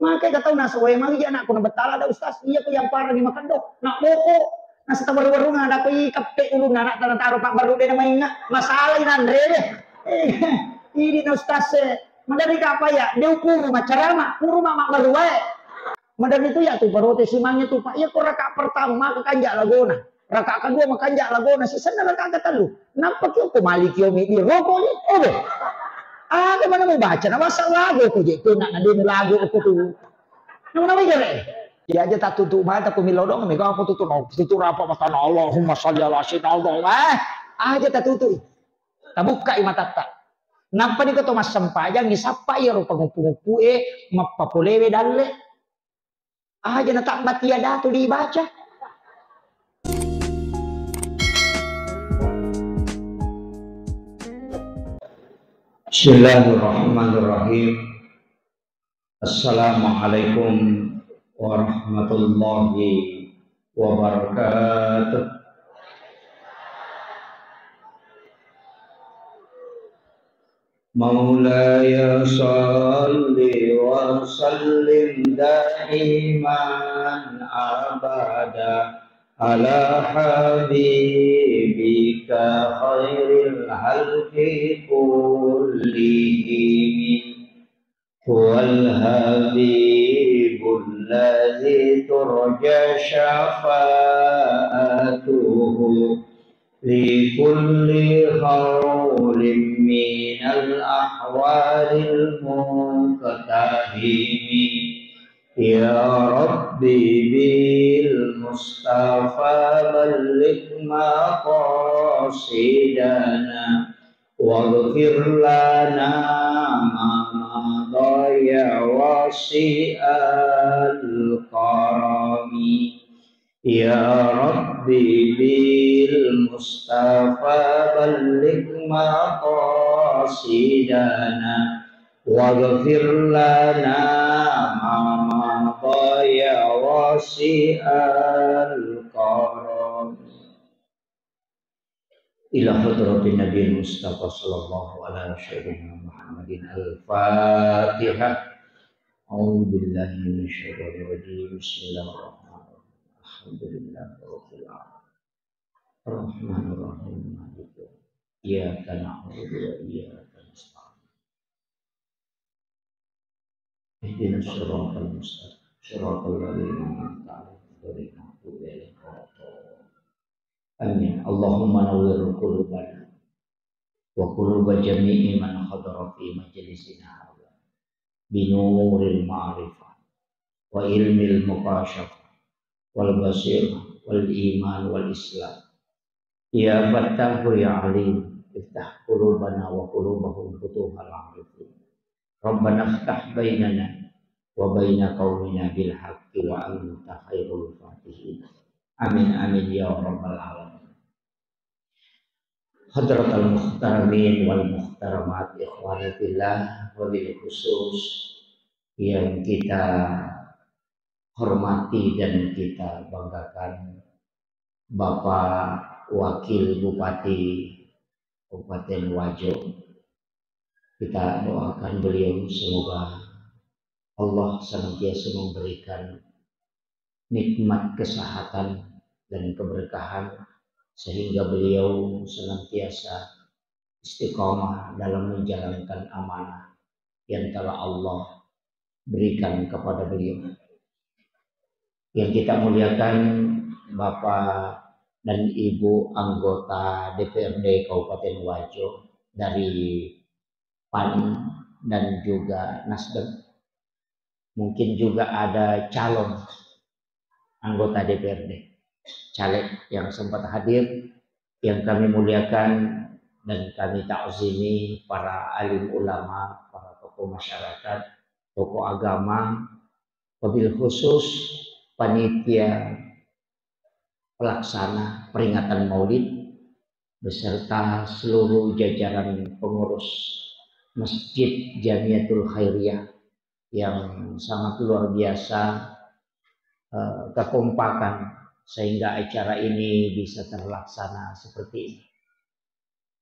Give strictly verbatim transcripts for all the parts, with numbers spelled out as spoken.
Maka ka tau nasoe magi anakku na bettala ada ustaz, iya ko yang parani makeddo, nak boko, nasita baru-baru na ada ko i kappe ulunna anak tana taro pak baru de na mainga, masalah inanre de. Ini na ustaz e, madari ka apa ya, de ukuru macarama, kuru mama baru wae. Madari tu ya tu baru te simangnya tu pak, iya ko raka pertama maka kanja lagona. Raka kedua makanja lagona, sisenna raka ketellu. Nappa ki ko mali ki omi di roko ni. Obe. Aga mana mau baca na masa lagu ko je kena na dene lagu ko tu. Nama nama jere. Ya aja tak tutup mata ko milodong mega apa tutup no. Tutup apa mata na Allahumma sholli ala sayyidina Allah. Eh, aja tak tutup. Tabukka i matatta. Nappa ni ko to massempajang ni sappa iya ro pangupu-ngupu e mappapolewe dalle. Aja na tabbati ada tu dibaca. Bismillahirrahmanirrahim. Assalamualaikum warahmatullahi wabarakatuh. مولاي صل وسلم دائما أبدا على حبيبك خير الخلق كلهم. هو الحبيب الذي ترجى شفاعته لكل هول من الأهوال المقتحم. يا رب بالمصطفى بلغ مقاصدنا واغفر لنا ما مضى يا واسع الكرم. يا رب بالمصطفى بلغ مقاصدنا واغفر لنا ما مضى يا واسع الكرم. إلى حضرة النبي المصطفى صلى الله على سيدنا محمد الفاتحة. أعوذ بالله من الشيطان الرجيم. بسم الله الرحمن الرحيم. الحمد لله رب العالمين. الرحمن الرحيم. مالك يوم الدين. إياك نعبد وإياك نستعين. اهدنا الصراط المستقيم. صراط الذين أنعمت عليهم غير المغضوب عليهم ولا الضالين. آمين. اللهم نور قلوبنا وقلوب جميع من حضر في مجلسنا هذا بنور المعرفة وعلم المكاشفة والبصيرة والإيمان والإسلام. يا فتاح يا عليم، افتح قلوبنا وقلوبهم فتوح العارفين. ربنا افتح بيننا وبين قومنا بالحق وأنت خير الفاتحين. آمين، آمين يا رب العالمين. Hadratal muhtaramin wal muhtaramat, ikhwani fillah, wabil khusus yang kita hormati dan kita banggakan, Bapak Wakil Bupati Kabupaten Wajo. Kita doakan beliau, semoga Allah senantiasa memberikan nikmat kesehatan dan keberkahan, sehingga beliau senantiasa istiqomah dalam menjalankan amanah yang telah Allah berikan kepada beliau. Yang kita muliakan Bapak dan Ibu anggota D P R D Kabupaten Wajo dari pan dan juga Nasdem. Mungkin juga ada calon anggota D P R D, caleg yang sempat hadir, yang kami muliakan dan kami takzimi para alim ulama, para tokoh masyarakat, tokoh agama, wabil khusus panitia pelaksana peringatan Maulid beserta seluruh jajaran pengurus Masjid Jamiatul Khairiyah yang sangat luar biasa, eh, kekompakan sehingga acara ini bisa terlaksana seperti ini.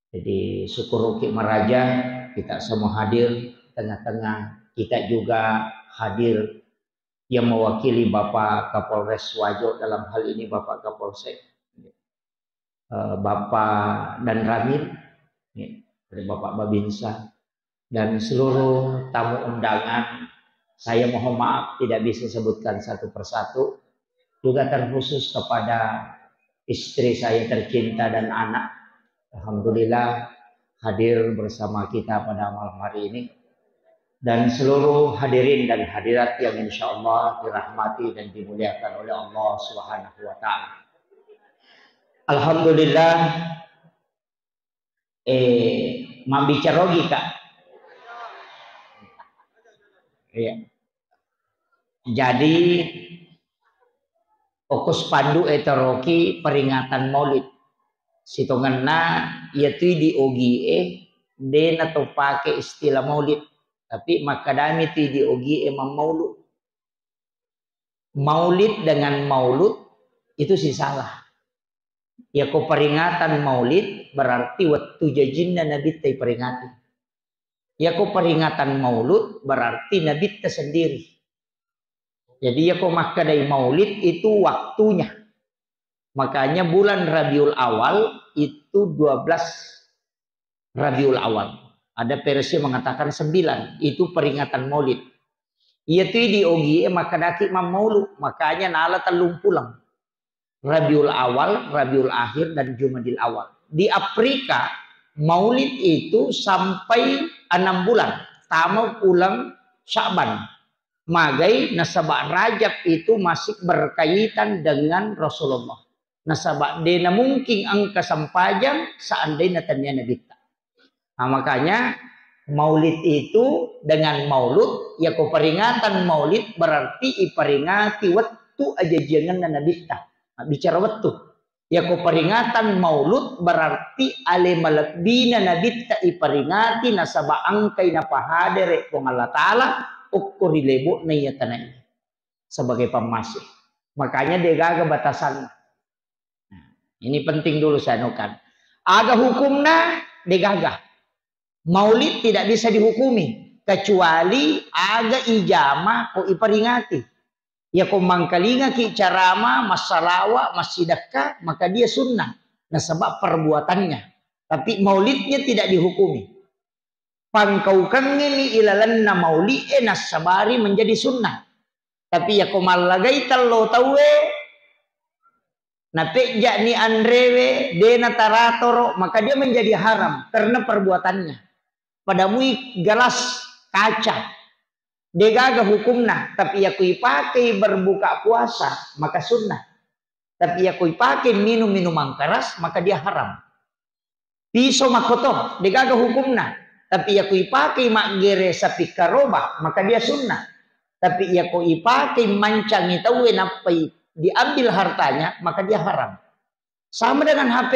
Jadi syukur uki maraja kita semua hadir tengah-tengah, kita juga hadir yang mewakili Bapak Kapolres Wajo, dalam hal ini Bapak Kapolsek, eh, Bapak Danramil, ya, dari Bapak Babinsa, dan seluruh tamu undangan. Saya mohon maaf tidak bisa sebutkan satu persatu, juga terkhusus kepada istri saya tercinta dan anak. Alhamdulillah, hadir bersama kita pada malam hari ini. Dan seluruh hadirin dan hadirat yang insya Allah dirahmati dan dimuliakan oleh Allah Subhanahu wa Ta'ala. Alhamdulillah, eh, mabbicara ogi, Kak. Iya. Jadi, okko spanduk e toroki peringatan Maulid. Sitongenna, iya tui di ogi e, de na to pake istilah Maulid. Tapi makkadami tui di ogi e mammaulu. Maulid dengan maulud itu sisalah. Yako peringatan Maulid berarti wettu jajinna Nabitta iperingati. Yako peringatan Maulud berarti Nabitta sendiri. Jadi yako makkedai Maulid itu waktunya. Makanya bulan Rabiul Awal itu dua belas Rabiul Awal. Ada versi mengatakan sembilan, itu peringatan Maulid. Iya tu di ogi e makkedaki mammaulu, makanya nala tellung pulang. Rabiul Awal, Rabiul Akhir, dan Jumadil Awal. Di Afrika, Maulid itu sampai enam bulan, tama bulan Sya'ban. Magai nasaba Rajab itu masih berkaitan dengan Rasulullah. Nasaba de na mungkin engka sempajang seandainya tania Nabitta. Nah, makanya Maulid itu dengan maulud, yako peringatan Maulid berarti iperingati wettu ajajiangenna Nabitta. Nah, bicara wettu. Yako peringatan Maulud berarti ale malebbina Nabitta iperingati nasaba engkai napahadere Puang Allah Ta'ala okko ri lebo'na iya tanai sebagai pammasih. Makanya degaga batasanna. Nah, ini penting dulu saya anukan. Aga hukumna degaga. Maulid tidak bisa dihukumi kecuali aga ijama ko iperingati. Yako mangkalingaki carama, massalawa, massidekka, maka dia sunnah. Nasaba perbuatannya. Tapi maulidnya tidak dihukumi. Pangkaukengngemi ilalenna mauli e nassabari menjadi sunnah. Tapi yako mallagai tello tauwe, napejja'ni anrewe, de nataratoro, maka dia menjadi haram karena perbuatannya. Padamui gelas kaca, degaga hukumna, tapi yako ipakai berbuka puasa, maka sunnah. Tapi yako ipakai minum minuman keras, maka dia haram. Piso makkoto, degaga hukumna. Tapi yako ipakai maggere sapi karoba, maka dia sunnah. Tapi yako ipakai mancangi tauwe nappai diambil hartanya, maka dia haram. Sama dengan H P.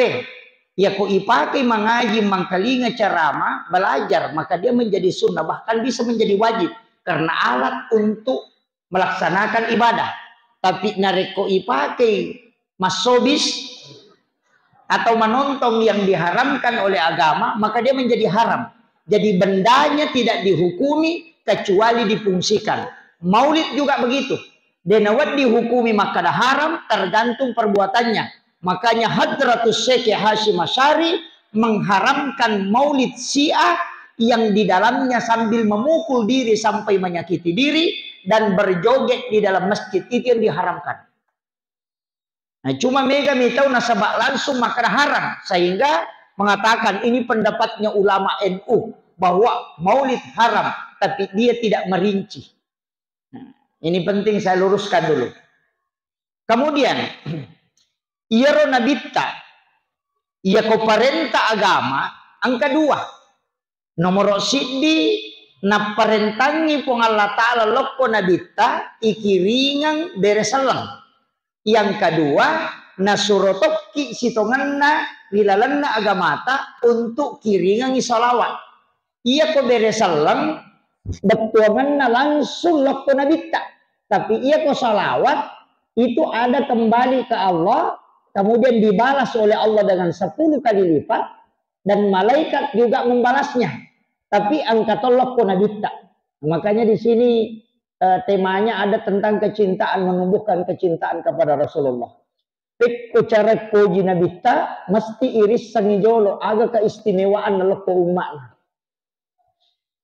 Yako ipakai mangaji, mangkalinga carama, belajar, maka dia menjadi sunnah, bahkan bisa menjadi wajib karena alat untuk melaksanakan ibadah. Tapi narekko ipakai massobis atau menonton yang diharamkan oleh agama, maka dia menjadi haram. Jadi bendanya tidak dihukumi kecuali difungsikan. Maulid juga begitu. Denawa dihukumi makkada haram tergantung perbuatannya. Makanya Hadratus Syekh Hasyim Asy'ari mengharamkan maulid Syiah yang di dalamnya sambil memukul diri sampai menyakiti diri dan berjoget di dalam masjid, itu yang diharamkan. Nah, cuma mega mitau nasaba langsung makkada haram sehingga mengatakan ini pendapatnya ulama N U bahwa maulid haram, tapi dia tidak merinci. Nah, ini penting saya luruskan dulu. Kemudian, iyaro nabitta, iyako parenta agama, engka dua. Nomoro siddi, napparentangi Puang Allah Ta'ala lokko nabitta, ikiringeng bere selleng. Yang kedua, nasuro tokki sitongenna ri lalenna agamata untuk kiringengi salawat. Iyako bere selleng, bettuangenna langsung lokko nabitta. Tapi iyako salawat, itu ada kembali ke Allah, kemudian dibalas oleh Allah dengan sepuluh kali lipat, dan malaikat juga membalasnya. Tapi engka to lokko nabitta. Makanya di sini eh, temanya ada tentang kecintaan, menumbuhkan kecintaan kepada Rasulullah. Pekko cara poji Nabitta, mesti irissengi jolo aga keistimewaan lokko umma'na.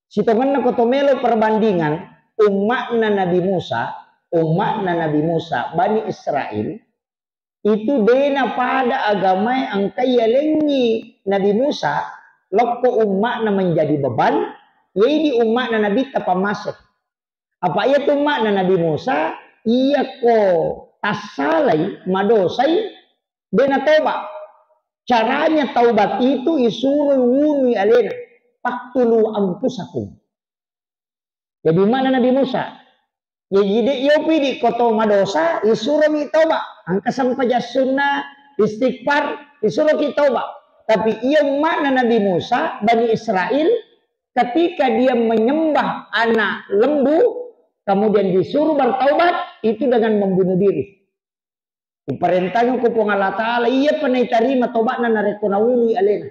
Sitongenna ko to melo perbandingan, umma'na Nabi Musa, umma'na Nabi Musa, Bani Israel, itu dena pada agamae engka yalengngi Nabi Musa, lokko umma'na menjadi beban, yaidi umma'na Nabitta pammase. Apa iya tu makna Nabi Musa, iya ko tassalai, madosai, dena toba. Caranya taubat itu isuro wunui alena, "Faqtulu anfusakum." Jadi makna Nabi Musa, jadi dek yo pidi ko to madosa, isuromi toba. Engka sempajang sunnah, istighfar, isuroki toba. Tapi iya makna Nabi Musa, Bani Israel, ketika dia menyembah anak lembu, kemudian disuruh bertaubat, itu dengan membunuh diri. Diperintahkan ku Puang Allah Ta'ala, iya pernah diterima tobatna narekko naului alena.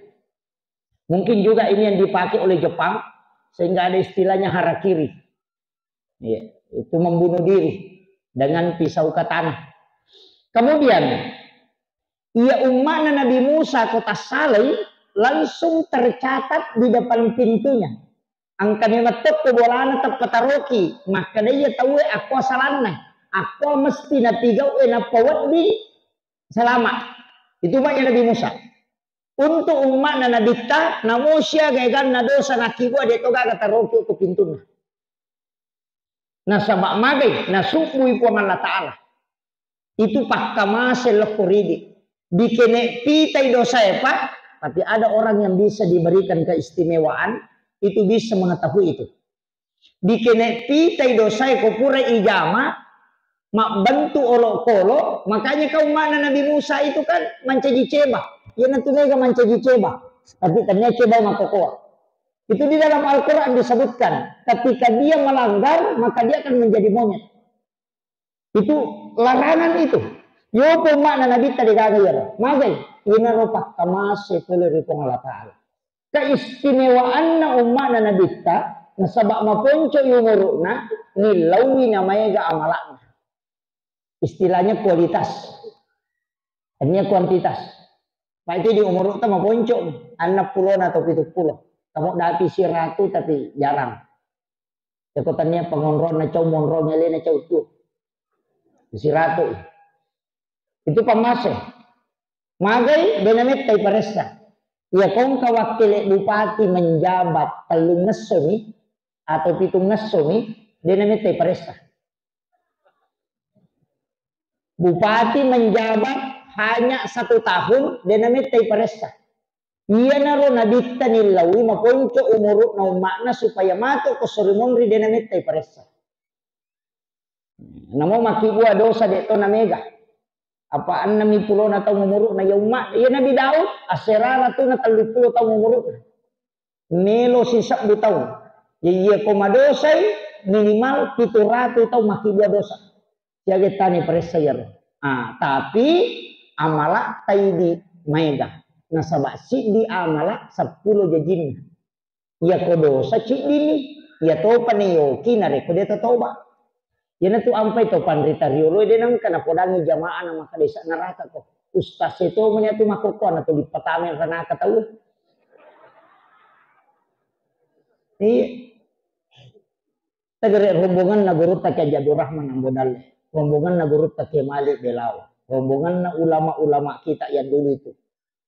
Mungkin juga ini yang dipakai oleh Jepang, sehingga ada istilahnya harakiri. Iya, itu membunuh diri dengan pisau katana. Kemudian, iya umma'na Nabi Musa ko tassalai, langsung tercatat di depan pintunya. Engka memang tokko bolana teppataroki, makkeda iya tauwe akko salanna, akko mesti napigau'e nappa wedding salama. Itu makna Nabi Musa. Untuk umma'na Nabitta, namo siaga eganna dosa nakkibua, de to gaga taroki ko pintunna. Nasaba magai, nasubbui Puang Allah Ta'ala. Itu pakkamase lokko ridi. Dikene pitai dosae, Pak, tapi ada orang yang bisa diberikan keistimewaan, itu bisa mengetahui itu. Dikene pitai dosae ko pura ijama, mabbentuk olokolo, makanya kau makna Nabi Musa itu kan mancaji ceba. Iya natu mega mancaji ceba. Tapi tania ceba makokoa. Itu di dalam Al-Quran disebutkan, ketika dia melanggar, maka dia akan menjadi monyet. Itu larangan itu. Yopo makna Nabitta degaga iyaro. Magai, inaro pakkamase pole ri Puang Allah Ta'ala. Keistimewaanna umma'na Nabitta, nasaba maponco umuru'na, nillaui namaega amala'na. Istilahnya kualitas. Tania kuantitas. Pak itu di umuru'ta maponco, annang pulona atau pitu pulo. Kamu dapi siratu tapi jarang. Yako tania pengonronna cau, monrong elena cau tu. Siratu. Itu pammase. Magai, dena mettai paressa. Iya kongka wakkele bupati menjabat tellung ngessomi atau pitung ngessomi, dena mettai paressa. Bupati menjabat hanya satu tahun, dena mettai paressa. Iyanaro Nabitta nillaui maponco umuru'na umma'na supaya matu ko sori monri, dena mettai paressa. Namo makkibua dosa de to namega. Apa annami pulona taung umuru'na iya umma, iya Nabi Daud, asserara tu na telluppulo taung umuru'na. Melo sisebbu taung. Ya iya ko madosai minimal pitu ratu taung makkibua dosa. Siaga tani paressa iyaro. Ah, tapi amala taidi maega. Nasaba siddi amala seppulo jajinna. Iya ko dosa ciddini, iya topa neyoki narekko de tatoba. Iyanatu ampai to panrita riolo de nengka napodangi jamaah na maka desa neraka ko. Ustaz e to meni atu makkokkoa na to dipatame ranaka tau. Iya. Tegere rombonganna gurutta Kiai Abdul Rahman Ambo Dalle, rombonganna gurutta Kiai Malik Belawa, rombonganna ulama-ulama kita yang dulu itu.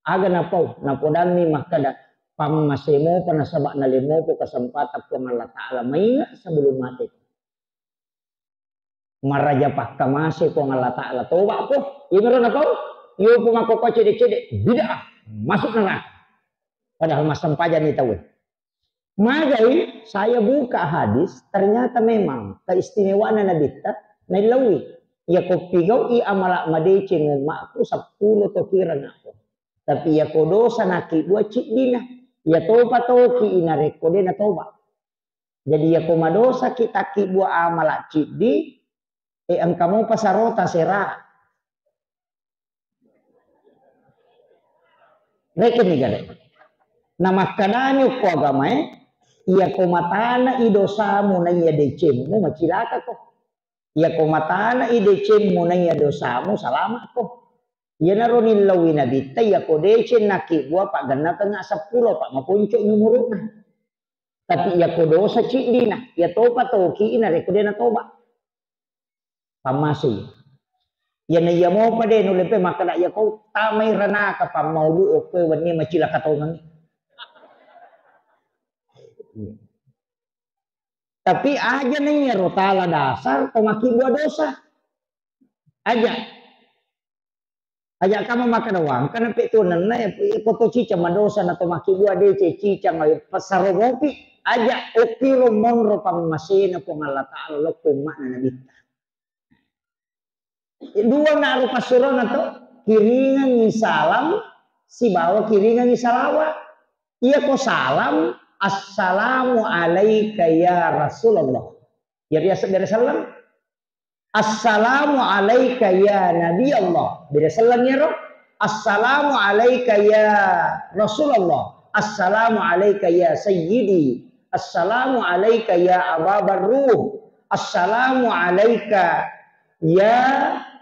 Aga napau, napodanni makkeda, "Pammasei mopa nasaba nalei mopa kesempatan Puang Allah Ta'ala maingat sebelum mate." Maraja pakkamase Puang Allah Ta'ala, toba ko. Imaro napau, yopo makkokkoa cede-cede, bid'ah, masuk neraka. Padahal massempajang ni tau. Magai saya buka hadis, ternyata memang keistimewaanna Nabitta naillaui. Iya ko pigau'i amala madeceng ummaku seppulo to kira nako. Tapi iya ko dosa nakkibua ciddina. Iya topa toki inarekko de natoba. Jadi iya ko madosa ki takkibua amala ciddi, e engka mopa sarota sera. Rekeng ni gare. Na makkedani okko agamae, Iyako matana i dosamu naiya decemmu, macilakako. Iyako matana i decemmu naiya dosamu, salamakko. Iyanaro nillauwi Nabitta, iyako deceng nakibbua paggennakengnga seppulo, pa maponco'ni umuru'na. Tapi iyako dosa ciddina, iyatopa toki narekko de natoba. Pammasei. Iyana iya mopa de nulle pe makkeda, iyako tamai ranaka pammaulu okkoe wenni macilaka tongengngi. Tapi aja na iyaro tala dasar to makibbua dosa. Aja. Aja kama makkeda wangkana pe tuanenna ya, ko to cicang madosa na to makibbua deceng cicang, passaro mopi. Aja okkiro monro pammasena Puang Allah Ta'ala lokko umma'na Nabitta. Dua naro passurona to, kiringengngi salam sibawa kiringengngi salawat. Iyako salam, "Assalamu alaika ya Rasulullah." Jadi asa bere selleng. "Assalamu alaika ya Nabi Allah." Bere selleng iyaro. "Assalamu alaika ya Rasulullah. Assalamu alaika ya Sayyidi. Assalamu alaika ya Aba Barruh. Assalamu alaika ya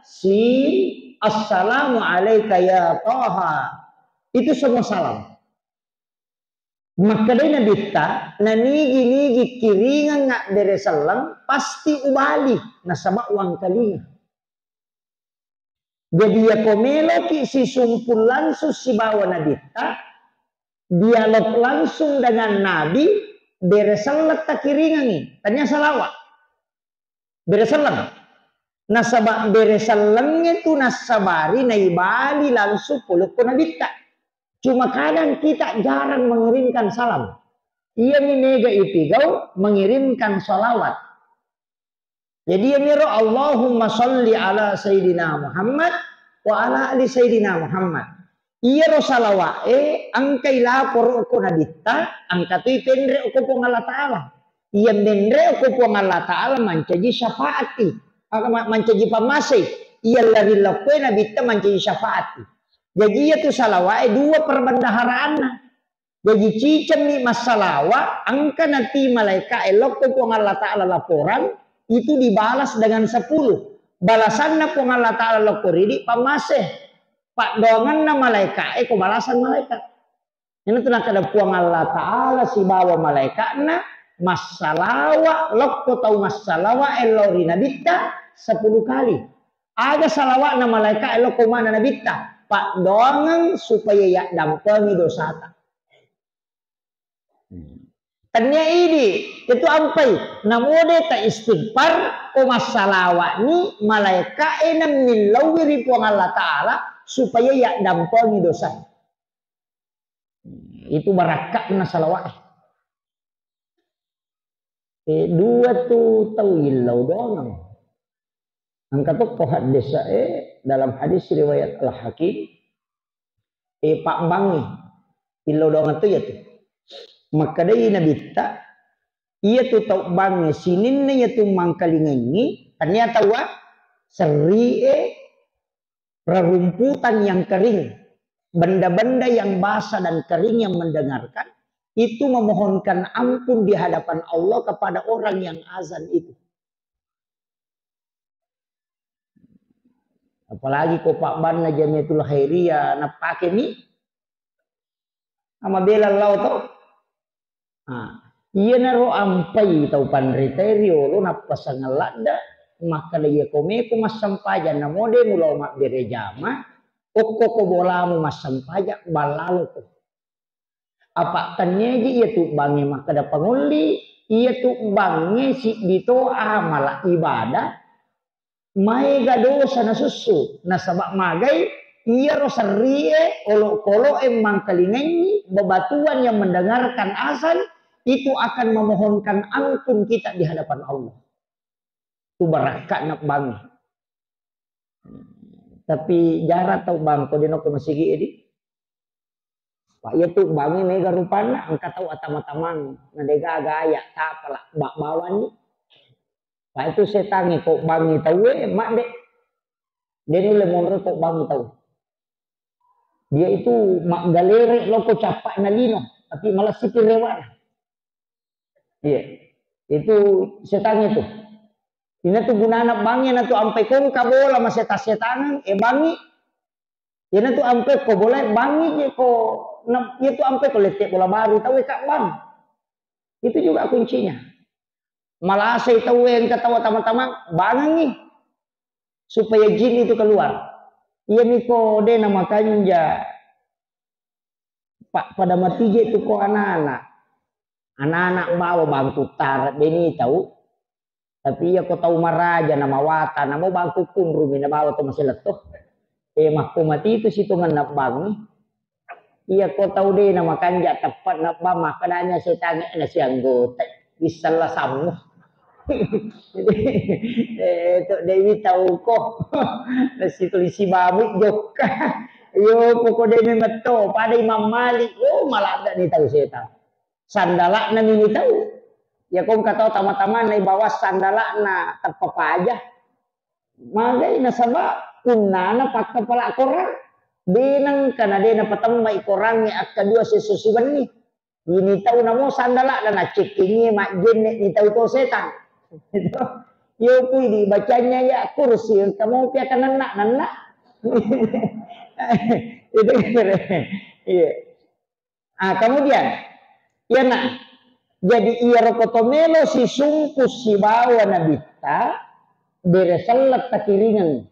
Sin. Assalamu alaika ya Taha." Itu semua salam. Makkedai Nabitta, "Nanigi-nigi kiringeng abbere selleng, pasti ubali, nasaba wangkalinga." Jadi, iyako meloki sisumpung langsung sibawa Nabitta, dialog langsung dengan Nabi, bere selleng takiringengi, tania salawa. Bere selleng. Nasaba bere sellengnge tu nassabari naibali langsung polokko Nabitta. Cuma kadang kita jarang mengirimkan salam. Iyami mega ipigau mengirimkan salawat. Jadi iyamiro Allahumma salli ala Sayyidina Muhammad wa ala ali Sayyidina Muhammad. Iyaro salawa'e engkai laporo ko Nabitta, engka tu ipenre ko Puang Allah Ta'ala. Iya menre ko Puang Allah Ta'ala mancaji syafaati. Maka ma-, mancaji pammasei. Iya lari lokkoe Nabitta mancaji syafaati. Jadi iya tu salawa'e dua perbendaharaanna. Jaji cicemmi massalawa, engka nati malaika'e lokko Puang Allah Ta'ala laporan, itu dibalas dengan sepuluh. Balasanna Puang Allah Ta'ala lokko ridi pammase. Paddoangenna malaika'e ko balasan malaika. Iyana tu nakkeda Puang Allah Ta'ala sibawa malaika'na massalawa lokko tau massalawa lao ri Nabitta sepuluh kali. Aga salawa'na malaika'e lokko mana Nabitta? Paddoangeng supaya yaddampengi dosata. Tennia idi, itu ampai. Namode ta istighfar, ko massalawa'ni, malaika'e nammillauwi ri Puang Allah Ta'ala, supaya yaddampengi dosa. Itu barakka'na salawa'e. Eh, dua tu tau illau doangeng. Engka tokko haddesa'e dalam hadis riwayat Al-Hakim, eh, pabbangngi illau doangeng tu iyatu. Makkedai Nabitta, iyatu tau bangnge sininna iyatu mangkalingengngi, tania taua serri'e rerumputan yang kering, benda-benda yang basah dan kering yang mendengarkan, itu memohonkan ampun di hadapan Allah kepada orang yang azan itu. Apalagi ko pabbanna Jamiatul Khairiyah, napake mi, amabela lao to. Ah, iyanaro ampai tau panritae riolo nappasangeng ladda, makkeda, "Iya ko meko massempajang, namode mulao mabbere jama, okko ko bolamu massempajang, ballaloko." Apa tenniaji iya tu bangnge makkeda pangolli, iya tu bangnge siddi to amala ibadah, maega dosa nasussu, nasaba magai iyaro serrie, olokolo'e mangkalingengngi, bebatuan yang mendengarkan azan itu akan memohonkan ampun kita di hadapan Allah. Tu barakka'na bangnge. Tapi jarang tau bang ko dino ko masigi edi. Pak, iya tu bangnge mega rupanna, engka tau atama-tamang, na degaga aya tapala bak bawanni. Pak, itu setangnge ko bangngi tauwe, mak de. De nulle monro ko bangngi tau. Dia itu maggalere loko cappa'na lino, tapi malah sipir rewana. Iya. Itu setan itu. Ina tu gunana bangi, ina tu ampai kongka bola masetang-setangeng, e bangi. Ina tu ampai ko bola bangi je ko, na, iya tu ampai ko lette bola baru, tau e ka bang. Itu juga kuncinya. Malasai tau e engka tau tama-tama, bangengi. Supaya jin itu keluar. Iya miko de na makanja. Pa-, pada matije tu ko anak-anak. Anak-anak bawa bangku tara deni tau. Tapi iya ko tau maraja na mawata na mau bangku kunrumi na bawa to maseletto. Eh, makko mati itu sitongenna bangi. Iya ko tau de na makanja teppet na bang makkedanya setange na sianggota. Bissalla sammu. Eh, to dewi tau ko. Nasi tulisi babu jokka. Yo poko de metto pada Imam Malik. Oh, maladda ni tau setan. Sandala'na ni tau. Ya ko engka tau tama-tama na ibawa sandala'na teppa paja. Magai nasaba punnana pakkapala korang. De nengka na de napatembai korangnge akkadua sesso sibenni. Ini tau namo sandala'na nacekkengi majjenne ni tau to setan. Yo pui di bacanya ya kursi engka mau pia kananna nanna. Itu kira. Iya. Ah, kemudian, iya, nah, jadi iya roko to melo sisungku sibawa nabitta, bere sellet takiringeng.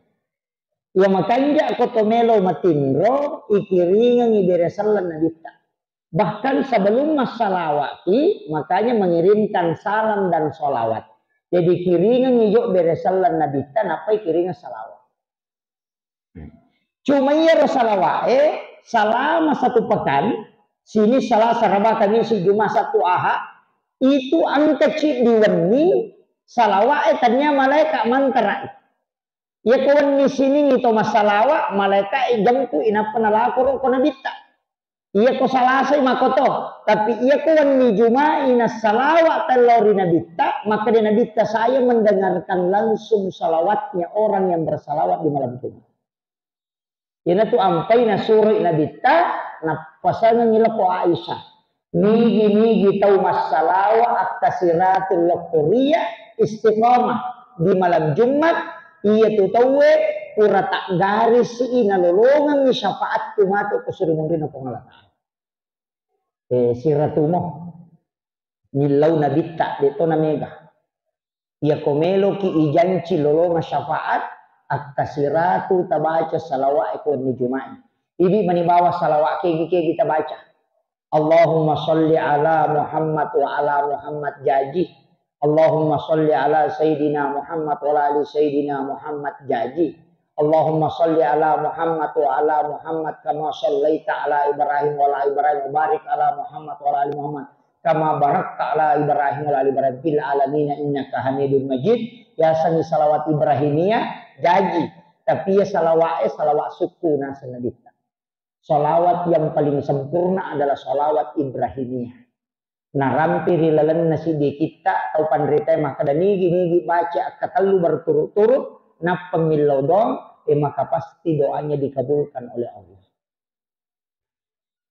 Iya makanja ko to melo matinro, ikiringengi bere sellet nabitta. Bahkan sebelum massalawaki, makanya mengirimkan salam dan sholawat. Jadi kiringengi jo bere sellet nabitta, nappai kiringeng salawat. Cuma iyaro salawa'e selama satu pekan, sini Selasa, Raba, Kamis, Juma, Sabtu, Aha, itu engka ciddi wenni salawa'e tania malaeka mantara. Iya ko wenni siningi to massalawa, malaeka jempu inappa nalakoro ko nabitta. Iya ko Salasai makoto, tapi iya ko wenni Juma'i nassalawa tellao ri nabitta, makkeda nabitta, "Saya mendengarkan langsung salawatnya orang yang bersalawat di malam Jumat." Iyanatu ampai nasuroi nabitta, nappasangengi lako Aisyah. Nigi-nigi tau massalawa akkasiratul lokkoria istiqamah di malam Jumat, iya tu tauwe pura taggarisi nalolongengi syafaatku matu ko suri munrinna Puang Allah Ta'ala. Eh, siratumo. Millau nabitta, de to namega. Iya ko meloki ijanci lolonga syafaat, akkasiratu tabaca salawat e ko wenni Juma'i. Idi mani bawa salawat kegi-kegi tabaca. Allahumma salli ala Muhammad wa ala Muhammad jaji. Allahumma salli ala Sayyidina Muhammad wa ala ali Sayyidina Muhammad jaji. Allahumma salli ala Muhammad wa ala Muhammad kama sallaita ala Ibrahim wa ala Ibrahim wa barik ala Muhammad wa ala ali Muhammad kama barakta ala Ibrahim wa ala ali Ibrahim fil alamin innaka Hamidum Majid. Yasengngi salawat Ibrahimiyah jaji, tapi iya salawat e salawat sukku naseng nabitta. Salawat yang paling sempurna adalah salawat Ibrahimiyah. Narampe ri lalenna siddi kitta tau panritae makkeda nigi-nigi baca akkatellu berturut-turut, nappa millau doang, e maka pasti doanya dikabulkan oleh Allah.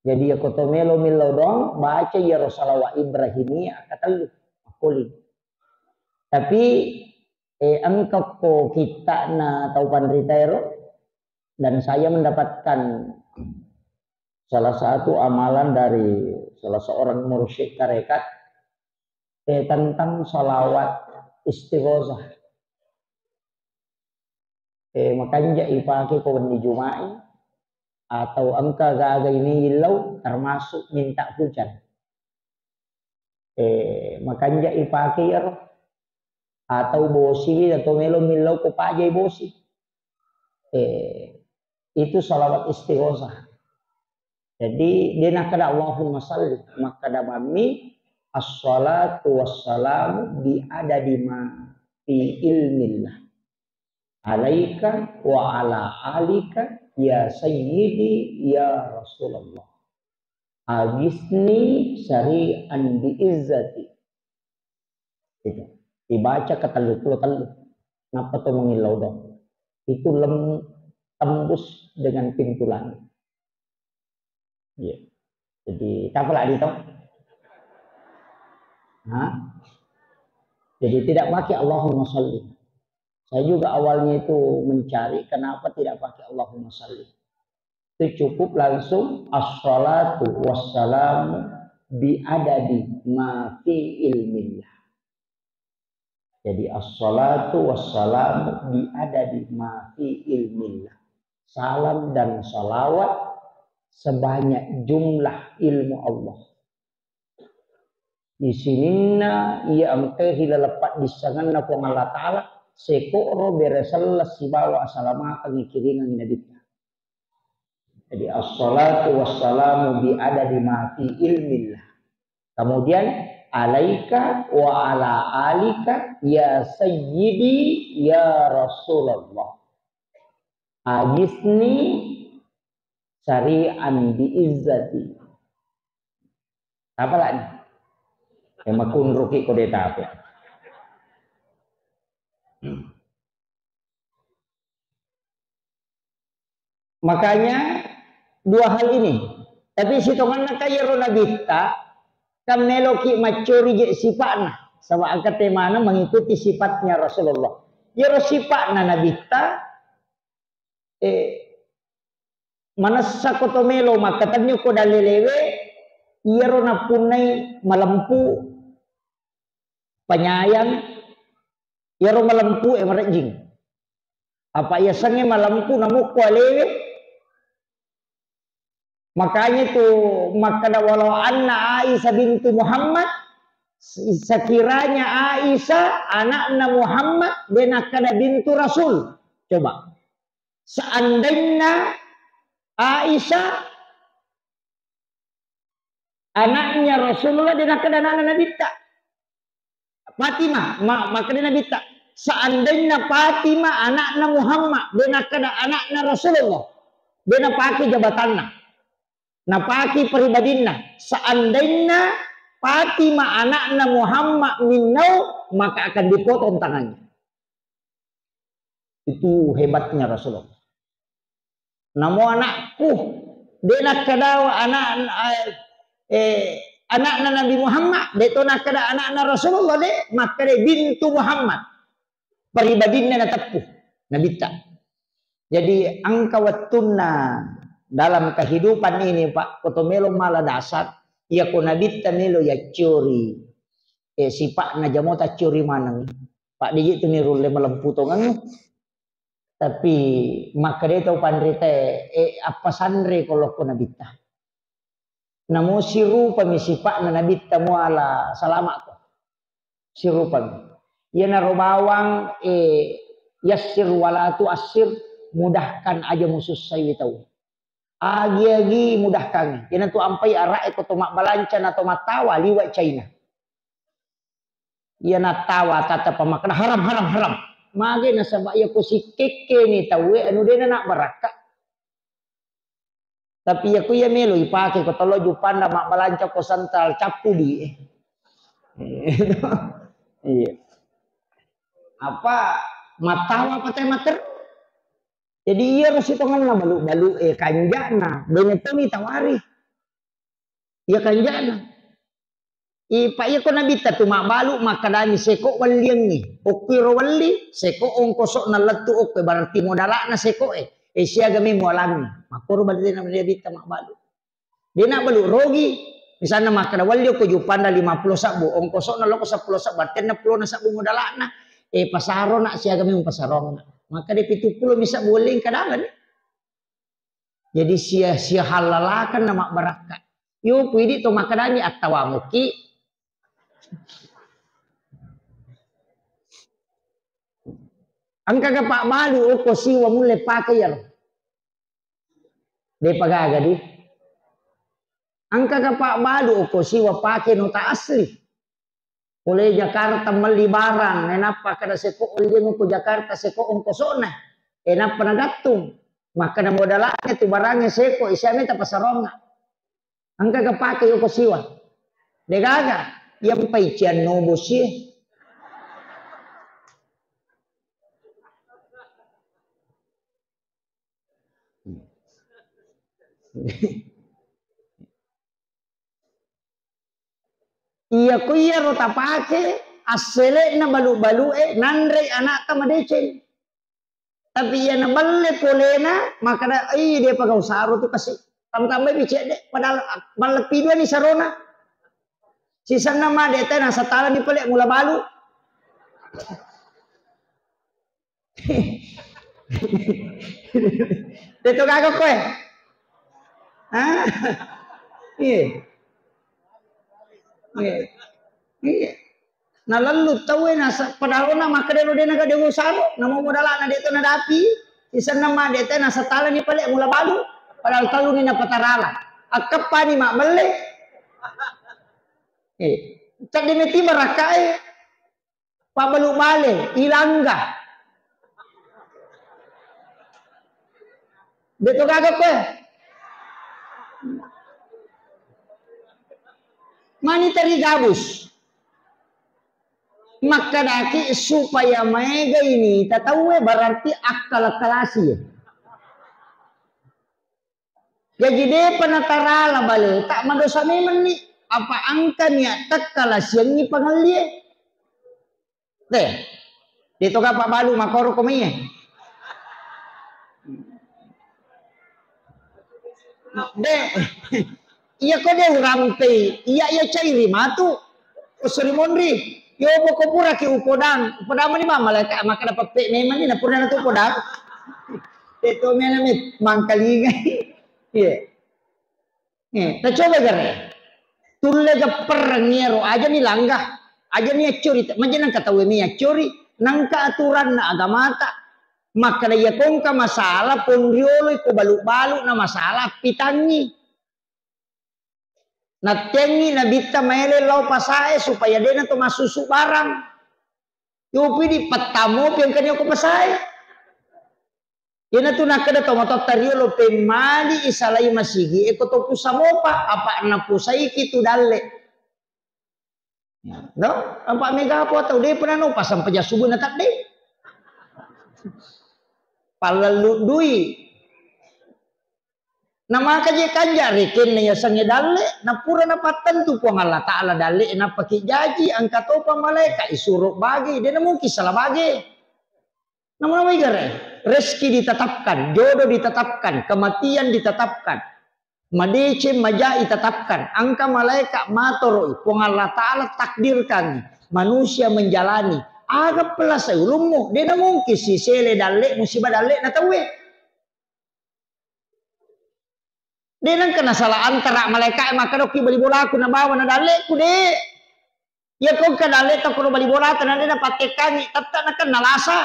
Jadi, iya ko to melo millau doang, baca iyaro salawat Ibrahimiyah akkatellu, makkuling. Tapi, eh, engka ko kitta'na tau panritaero, dan saya mendapatkan salah satu amalan dari salah seorang mursyid tarekat, eh, tentang salawat istighosah. Eh, makanja ipake ko wenni Juma'i, atau engka gaga ini illau, termasuk minta hujan. Eh, makanja ipake iyaro. Atau bosiwi, atau melo millau ko pajai bosi. Eh, itu salawat istighosah. Jadi, de nakkeda Allahumma salli, makkeda mammi, "Assalatu wassalamu bi adadi ma fi ilmillah. Alaika wa ala alika ya sayyidi ya Rasulullah. Agisni syari'an bi izzati." Itu. Dibaca ke tellu puluh tellu. Nappa to mengillau dong. Itu lem-, tembus dengan pintu langit. Iya. Jadi, tak apa lagi toh? Hah? Jadi tidak pakai Allahumma salli. Saya juga awalnya itu mencari kenapa tidak pakai Allahumma salli. Itu cukup langsung assalatu wassalamu bi adadi ma fi ilmillah. Jadi assalatu wassalamu bi adadi ma fi ilmillah. Salam dan salawat sebanyak jumlah ilmu Allah. Di sininna iya engkae ri laleng paddissengenna Puang Allah Ta'ala, seko'ro bere selleng sibawa asalamakeng ikiringengngi Nabitta. Jadi assalatu wassalamu bi adadi ma fi ilmillah. Kemudian alaika wa ala alika ya sayyidi ya Rasulullah. Agisni sari'an bi izzati. Apa lagi? Ema kunruki kode tape. Hmm. Makanya dua hal ini. Tapi sitonganna kaya ro nabitta, kan meloki maccori je sipa'na. Sama angka temana mengikuti sifatnya Rasulullah. Yero sipa'na nabitta, eh, manessa ko to melo makkatenni ko dalelewe, iyaro napunnai malempu, penyayang, iyaro malempu e marejjing. Apa iya sengnge malempu namukko alewe? Makanya itu makkada walau anna Aisyah bintu Muhammad, sekiranya Aisyah anakna Muhammad, de nakkada bintu Rasul. Coba. Seandainya Aisyah anaknya Rasulullah, de nakkeda anakna Nabitta. Fatimah, ma-, makkeda Nabitta, seandainya Fatimah anakna Muhammad, de nakkeda anakna Rasulullah, de napake jabatanna, napake pribadinna. Seandainya Fatimah anakna Muhammad minnau, maka akan dipotong tangannya. Itu hebatnya Rasulullah. Namo anakku, de nakkeda anak, eh, anakna Nabi Muhammad, de to nakkeda anakna Rasulullah, de, makkeda bintu Muhammad. Pribadinna nateppu, nabitta. Jadi engka wettunna dalam kehidupan ini, Pak, ko to melo mala dasar, iya ko nabitta melo yaccori, eh, sipa'na jamo taccori maneng. Pak, diji tu ni rulle malempu tongengnge. Tapi makkeda tau panritae, eh, appasanre ko lokko nabitta. Namo sirupami sipa'na nabitta muala salama'ko. Sirupami. Iyanaro bawang, eh, yassir wala tuassir, mudahkan aja musussaiwi tau. Agi-agi mudahkangngi. Iyanatu ampai ara'e ko to mabbalanca na to mattawa liwa China. Iya nattawa tata pamakkeda haram, haram, haram. Mage nasaba iya ko sikkekkeni tauwe anu dena nak barakka. Tapi iya ko iya melo ipake ko tolo jupanda mabbalanca ko sentral cappu di. Iya. Apa mattawa apa teh mater? Jadi iyaro sitongenna balu-balu e kanjana, bene toni tawari. Iya kanjana. Ipa iya ko nabitta tu mabbalu makkadani seko welliangngi. Okkuiro welli, seko ongkoso'na lettu okko, berarti modala'na seko e. E siaga mi mualangngi. Makkoro berarti nabitta mabbalu. De nabbalu rogi. Misalna makkeda welli okko jupanda lima puluh sabbu, ongkoso'na loko seppulo sabbu, arti enneng pulona sabbu modala'na. E pasarona siaga mi pasarona. Makkeda pitu pulo mi sabbu welli engka dalani. Jadi sia, sia halalakan na mabbarakka. Yo pui di to makkedani attawamuki. Engkaga pabbalu okko siwa mulle pake iyaro. Depa gaga di. Engkaga pabbalu okko siwa pake nota asli. Pole Jakarta melli barang, enappa kada seko olliang ko Jakarta seko ongkosona. Enappa nagattung. Makkeda modala'na tu barangnge seko, isia meta pasaronna. Engkaga pake yoko siwa. Degaga, yampai cianno bosie. Iya ko iyaro tapake assele'na balu-balu'e nanrei ana'ta madeceng. Tapi iya nabelle polena, makkeda, "Ih, de'pa gau saro tu kasi." Tambah-tambahi cedde, padahal malleppi duani sarona. Sisenna ma de'ta nasatalani pale mula balu. De'to gaga koe. Hah? Iya. Iya. Iya. Nalellu tauwe nasa-, padahal na makkeda ro de'na gade usaro, namo modalana de'to nadapi, sisenna ma de'ta nasatalani pale mula balu, padahal telluni napatarala. Akkeppani mabbelle. Eh, cedde meti barakkae. Pabbalu bale, ilangga. De'to gaga koe. Mani teri gabus. Makkedaki supaya maega ini tatauwe berarti akkala-kalasi. Jaji de'pa natarala bale, tak madosa memenni. Apa engka niat tekka lasiangi pangellie. Deh, de'to gapa balu makoro ko maiye. Deh, iya ko de' urampei, iya, iya cairi matu. Usuri monri, yo boko puraki upodang, upodang mani ma malaika makkeda peppe memang ni, na purana tu upodang. De'to mena mi mangkalingai. Iya. Eh, tacoba gare. Tulle gapperreng iyaro, ajani langga, ajani accori, maja nangka tauwe mi accori, nangka aturanna agamata. Makkeda iya kongka masalah ponriolo iko balu-balu na masalah pitangi. Nattengi nabitta maele lao pasae supaya de'na to massusu barang. Yopi di pettamopi engkani ko pasae. Iyanatu nakkeda tomatoatta riolo, pemmali isalai masigi e ko to pusa mopa, apa napusaiki tu dalle. No? Apa mega apa tau de' pernah no pasang peja subuh na tadde. Pallallu dui. Na maka je kanja rekenna yasengnge dalle, na pura napattentu Puang Allah Ta'ala dalle, nappaki jaji, engka topa malaika isuro bage, de' na mungkin salah bage. Namu-namui gare, rezeki ditetapkan, jodoh ditetapkan, kematian ditetapkan, madeceng majai tetapkan, engka malaika matoroi, Puang Allah Ta'ala takdirkan manusia menjalani, aga pelasai ulummu, de' na mungkin sisele dalle, musibah dalle na tauwe. De' nengka nasala antara malaika e makkeda okki bali bolaku nabawa na dalle'ku, de'. Iya ko engka dalle' ta ko bali bolata na de' napattekkangi, tette' nakenna lasa.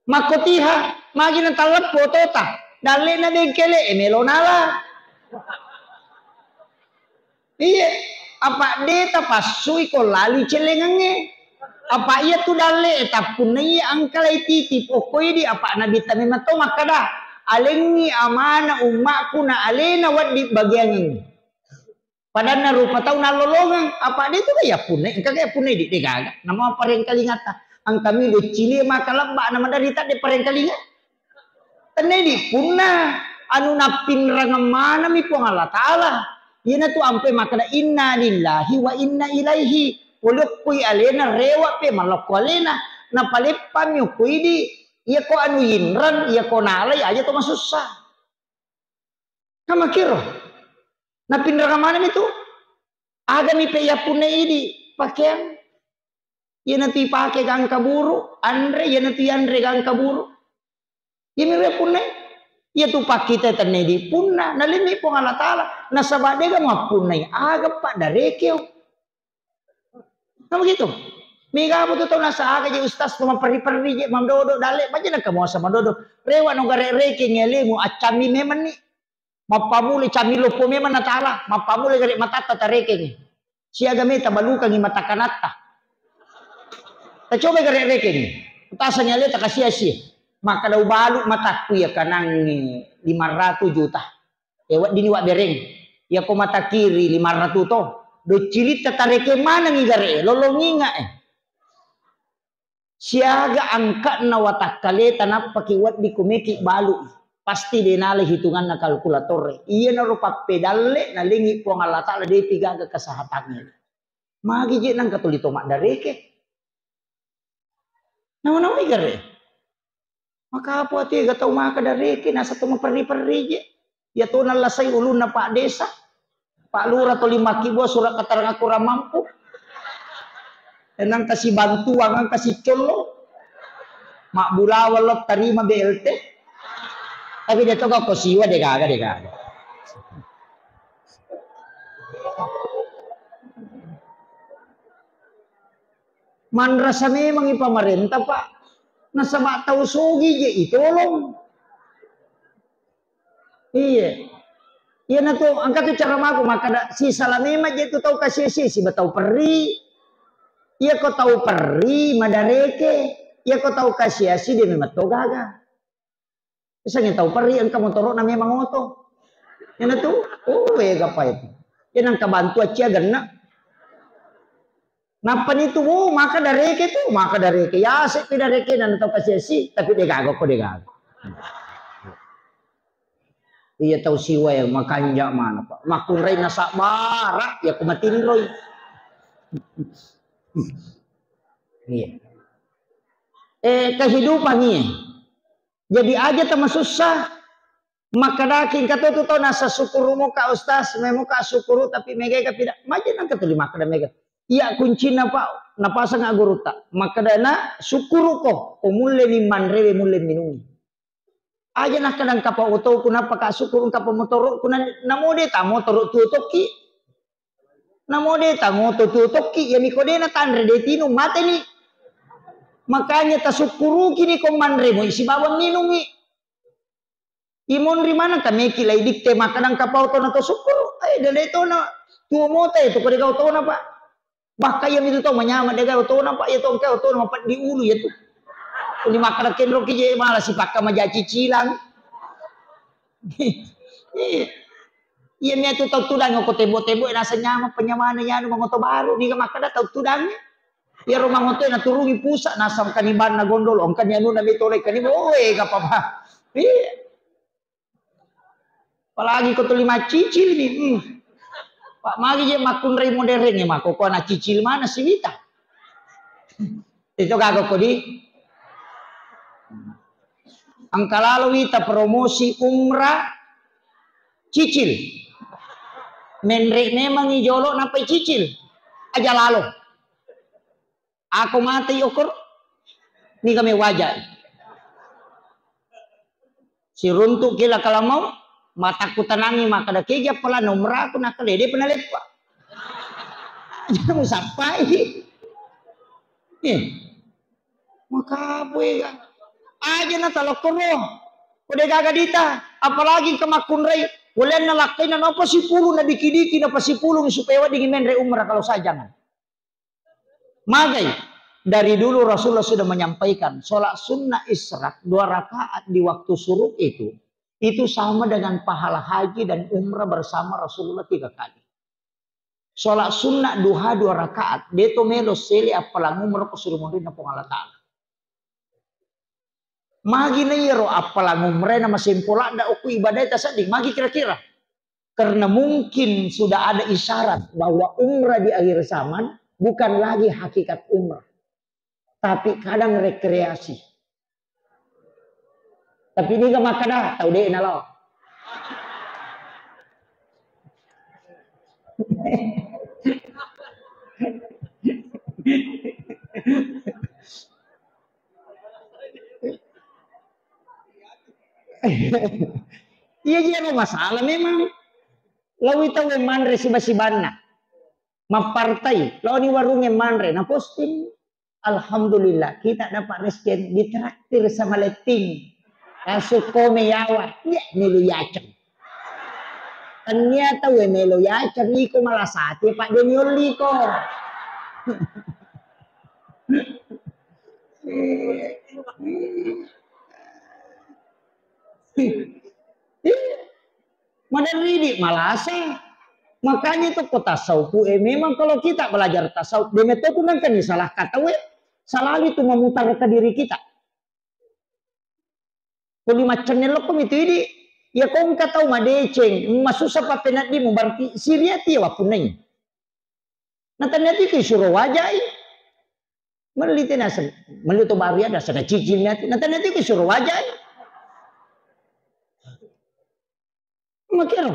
Makkotiha, magi na talleppo otota, dalle'na bengkele e melo nala. Iya, apa de' tapassui ko lali cellengengnge. Apa iya tu dalle e tappunnai engka lai titip okko idi, apa nabitta memang to makkeda, "Alengngi amana ummaku na alena weddi bagiangengngi." Padanna rupa tau nallolongeng, apa de' tu ga yappunnai, engka ga yappunnai di, de' gaga. Namo parengkalingatta, engka mi doccili maka lebba na maderita de' parengkalinga. Tenni di punna anu nappinrangeng manami Puang Allah Ta'ala. Iyanatu ampe makkeda, "Inna lillahi wa inna ilaihi." Pole okkoi alena rewa pe malokko alena. Napaleppami okkoi di. Iya ko anu yinreng, iya ko nalai aja to masussa. Kamakiro. Nappinrangeng manami tu. Agami pe yappunnai idi pakeang. Iyanatu ipake gangka buru, anre, iyanatu yanre gangka buru. Iyami riappunnai. Iyatu pakkita tennedi punna, nalemmi Puang Allah Ta'ala. Nasaba de'ga muappunnai, aga paddarekeo. Nah begitu. Mega apa tu tau nasa aga je ustaz tu maperri-perri je, mandodo dalle, baja naka muasa mandodo. Rewa no gare rekeng alemu, accammi memanni. Mappamula cammi loppo memang natala, mappamula gare matatta tarekengi. Siaga meta balukangi mata kanatta. Tacoba gare rekengi. Tasangi aleta kasia-sia. Makkeda ubalu matakku iya kanangi lima ratus juta. E weddini wabbereng. Iya ko mata kiri lima ratus to. Doccilitta tareke manengi gare, lolonginga e. Siaga angka'na watakkaleta nappaki wedding kumeki balu'i. Pasti de nala hitunganna kalkulator. Iyanaro pappedalle nalengi Puang Allah Ta'ala depi gaga kesehatannya. Magi je nangka tuli to maddareke. Nama-nama igare. Maka apa tega tau maka dareke nasa to maperri-perri je. Ya to nallasai ulunna Pak Desa. Pak Lurah toli makkibua surat keterangan kurang mampu. Nang kasi bantuan, nang kasi collo. Mak bulawa lo tarima B L T. Tapi dia to ko siwa de gaga, de gaga. Manrasa memang i pamarenta, Pak. Nasaba tau sogi je itolong. Iya. Iya na tu, angka tu cara mako, makkada sisala memang je tu tau kasiasi, siba tau perri. Iya ko tau perri, madareke. Iya ko tau kasiasi, dia memang to gaga. Misalnya tau perri engka motoro'na memang oto. Iyana tu, oh, ega pa itu. Iyana engka bantu accia genna. Nappa ni tu, oh, maka dareke tu, maka dareke. Ya, sepi dareke na tau kasiasi, tapi de gaga ko de gaga. Iya tau siwa ya makanja mana, Pak. Makkunrai na sabbara, ya ko matinroi. Iya. Eh, kehidupan iya. Jadi aja tamasussa. Makkadaki engka to tu tau nasa sukkuru'mo ka ustaz, memo ka sukkuru tapi mega ka pida. Maja nangka tuli makkada mega. Iya kuncinna Pak, napasang gurutta. Makkadana sukkuruko, ko mulle ni manrewe mulle minungi. Aja nakkada engka pa otoku nappa ka sukkuru engka pa motoro'ku na, namo de ta motoro tuo tokki. Namo de ta moto tuo tokki, ya miko de na tanre de tinu mateni. Makanya tasukkuruki ni ko manremo isi bawang minungi. Imonri maneng ka meki lai dikte makkadang kapau tona to sukkuru. Eh, dele tona tuo mota itu ko dega otona, Pak. Bahkan iya mitu tau manyama dega otona, Pak. Iya tongka otona mapeddi ulu ya tu. Uli makkada kenro ki je malah sipakka maja cicilang. Iya. Iya mi tu tau tudang ko tebo-tebo nasa nyama penyamana ya anu mangoto baru ni makkada tau tudang. Iyaro mangotoe naturungi pusa, nasang kanibanna gondolo, engkani anunna metolekani, oh, eh, gak apa-apa. Iya. Apalagi ko tuli maccicil ni, hmm. Pak magi je makkunrai modern ya, mako ko na cicil mana si wita. Itu kagak kodi. Engka lalo wita promosi umrah cicil. Menre memang i jolo napai cicil. Aja lalo. Ako mate i okor. Ni kami wajai. Siruntu kila kalamau, matakku tanangi makkada keja pala nomor aku nakkalede pena leppa. Aja musappai. Eh. Maka apa ya? Aja na talokkoro. Kode gaga dita, apalagi ke makkunrai. Walenna lakkaina napa sipulu na diki-diki napa sipulu supaya weddingi menre umrah kalau sajangan. Magai, dari dulu Rasulullah sudah menyampaikan, sholat sunnah isyraq dua rakaat di waktu syuruk itu, itu sama dengan pahala haji dan umrah bersama Rasulullah tiga kali. Sholat sunnah duha dua rakaat, deto melo sele appalang umrah ko suruh munrinna Puang Allah Ta'ala. Magi na iyaro appalang umrah na masempo ladda okko ibadah tasedding, magi kira-kira? Karena mungkin sudah ada isyarat bahwa umrah di akhir zaman bukan lagi hakikat umrah, tapi kadang rekreasi. Tapi niga makkada tau de nalo. Iya, iya, masalah memang. Lawi tau manre siba-sibanna. Mappartai, laoni warungnge manre, na posting. Alhamdulillah, kita dapat rezeki ditraktir sama Letting. Langsung kome yawa, iya melu yaceng. Tania tau melo yaceng iko malasati, Pak, de niolliko. Maderri di malasa. Makanya itu ko tasawuf, eh, memang kalau kita belajar tasawuf, demetto tu nangkani salah kata we, selalu itu memutar ke diri kita. Tuli maccennellokko mitu idi. Iya ko engka tau madeceng, masussa pappeneddimu, berarti siriati iya wappunnai. Na tania tu isuro wajai. Melli tena se-, melli to baru ya, dasar cicil niati. Na tania tu isuro wajai. Makero.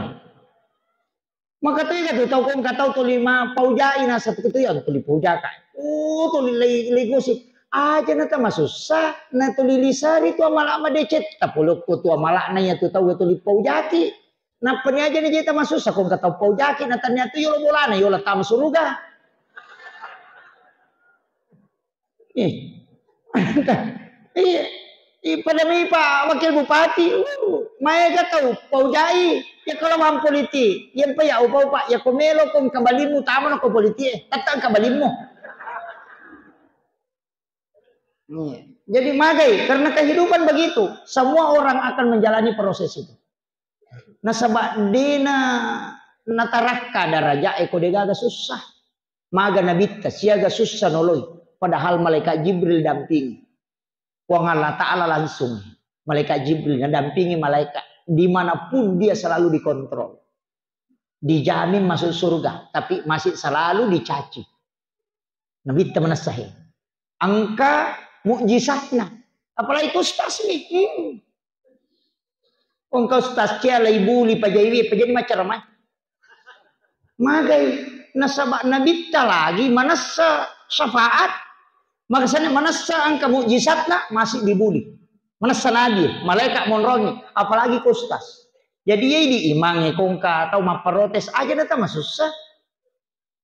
Maka tu iya tu tau ko engka tau tuli mapaujai, na satu tu ya tuli paujaka. Oh, tuli lei, lei gosip. Aja na tamasussa, na tuli lisari tu amala madeceng. Tapolokko tu amala na iya tu tau tuli paujaki. Nappa ni aja ni je tamasussa ko engka tau paujaki, na tania tu yolo bolana, yolo tama suruga. Eh. Iya. Iya, pada mi Pak Wakil Bupati, uh, maega tau paujai, ya kalau mam politik, ya pa ya upa-upa, ya ko melo ko engka balimmu, tama no ko politik, eh, tetta engka balimmu. Iya. Jadi magai, karena kehidupan begitu, semua orang akan menjalani proses itu. Nasaba dena natarakka daraja e ko degaga sussa. Maga nabitta siaga sussa noloi, padahal malaikat Jibril dampingi. Puang Allah Ta'ala langsung, malaikat Jibril nadampingi malaikat dimanapun dia selalu dikontrol. Dijamin masuk surga, tapi masih selalu dicaci. Nabitta manessa he. Engka mukjizatna. Apalagi ko ustaz ni. Hmm. Engka ustaz cia lai buli pajaiwi, pajadi maccarama. Magai nasaba nabitta lagi manessa syafaat. Makasana manessa engka mukjizatna masih dibuli. Manessa nabi, malaikat monrongi, apalagi ko ustaz. Jadi iya di imangnge ko engka tau mapparotes aja na tamasussa.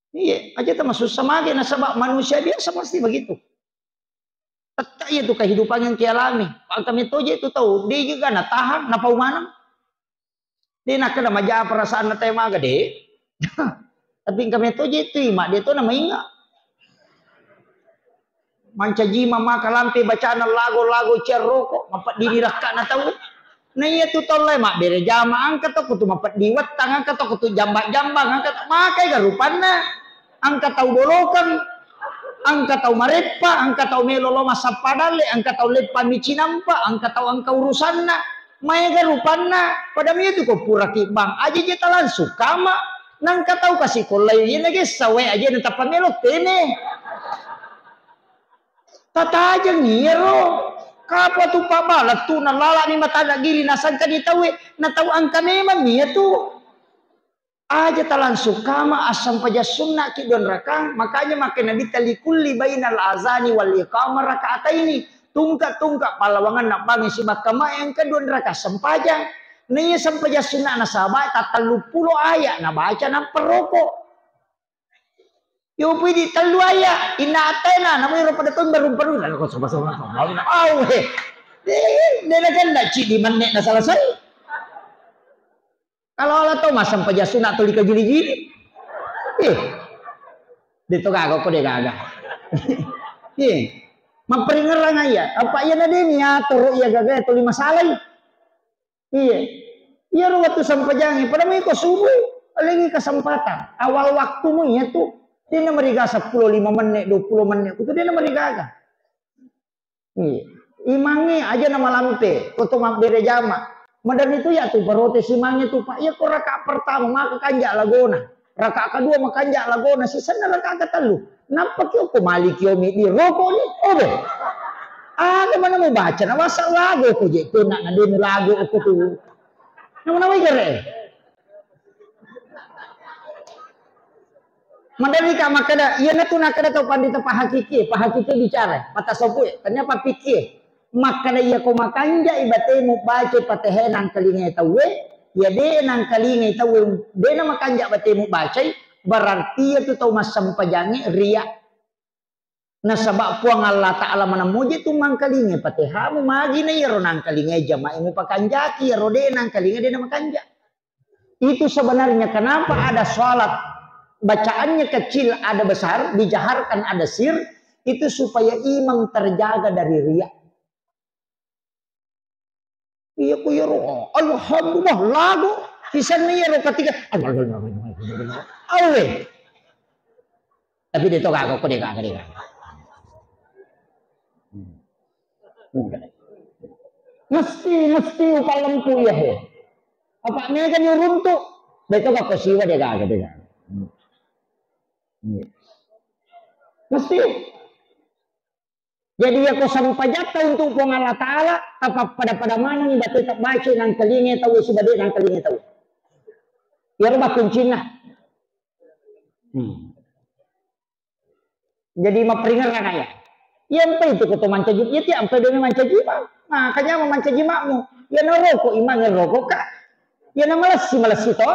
Iya, aja tamasussa mage nasaba manusia biasa pasti begitu. Tetta iya tu kehidupan yang kialami. Engka metoje tu tau, de juga natahang, napau maneng. De nakkeda maja perasaanna tau maga de. Tapi engka metoje tu ima, de to namainga. Mancaji maka lampe bacana lago-lago ciarroko, mapeddini lakkana tau. Na iya tu tau lae mabbere jama, engka to kutu mapeddi wettang, engka to kutu jamba-jambang, engka to makai ga rupanna. Engka tau bolokeng, engka tau mareppa, engka tau melo lo massappa dalle, engka tau leppa mi cinampa, engka tau engka urusanna. Maega rupanna, pada mi tu ko pura kibbang, aja je talangsung kama, nangka tau kasi kollai, iya na gessa wae aja na tappa melo tene. Tatajeng iyaro. Kapa tu pabala tu nalalani matanna giri nasangkani tauwe, na tau engka memang iya tu. Aja talangsung kama assempajang sunna ki dua rakang, makanya makkeda Nabitta likulli bainal azani wal iqamah rakaataini. Tungka-tungka pallawanganna bangngi sibakka mae engka dua rakang sempajang. Naiya sempajang sunna nasaba tattellu pulo ayat nabaca nappa roko. Yo pidi tellu ayat, inna ataina, namo iro pada tong baru-baru, lalu ko soba-soba, soba, au he. Eh, de nakenna cidi menne na selesai. Kalau ala tau massempajang sunna tuli kajili-jili. Eh. De to gaga ko de gaga. Eh. Mapperingerang iya. Apa iya na de niatoro iya gaga tuli masalai. Iya. Iyaro wettu sempajangnge, pada mui ko subuh, alengi kesempatan. Awal waktumu iya tu. De namariga seppulo lima menit, dua puluh menit, kutu de namarigaga. Iya. Imangnge aja na malampe, ko to mabbere jama. Maderri tu ya tu protes imangnge tu, Pak. Iya ko rakaat pertama maka kanja lagona. Rakaat kedua makanja lagona, sisenna rakaat ketellu. Nappa ki ko maliki omi di roko ni. Obe. Aga mana mau baca na masa lago ko je kena na demi lago ko tu. Nama-nama igere. Maderri ka makkeda, iyanatu nakkeda tau pandita pahakiki, pahakiki bicara, pata sopue, tania pappikie. Makkeda iya ko makanjai batemu baca Fatihah nangkalingai tauwe, iya de nangkalingai tauwe, de na makanja batemu bacai, berarti iya tu tau massempajangnge ria. Nasaba Puang Allah Ta'ala maneng muji tu mangkalingai Fatihamu, magi na iyaro nangkalingai jamai mupakanjaki, iyaro de nangkalingai de na makanja. Itu sebenarnya kenapa ada salat bacaannya kecil ada besar, dijaharkan ada sir, itu supaya imam terjaga dari riya. Iya ku iyaro, alhamdulillah, lagu. Pisanna iyaro ketika, awe. Tapi de to gaga, ko de gaga, de gaga. Hmm. Mesti, mesti upallempu iya he. Apa mega ni uruntu? Beto ka ko siwa de gaga, de gaga. Hmm. Iya. Mesti. Jadi, iya ko sempajatta untuk Puang Allah Ta'ala, tapappada-pada maneng batu tabbaca nang telinga tau, subade nang telinga tau. Iyaro bakkuncinna. Hmm. Jadi, maperingerang aya. Iya, ampe itu ko to mancaji, iya, ti ampe demi mancaji, Pak. Makanya mau mancaji makmu. Iya, naroko, imang roko, Kak. Iya, na malessi, malessi to.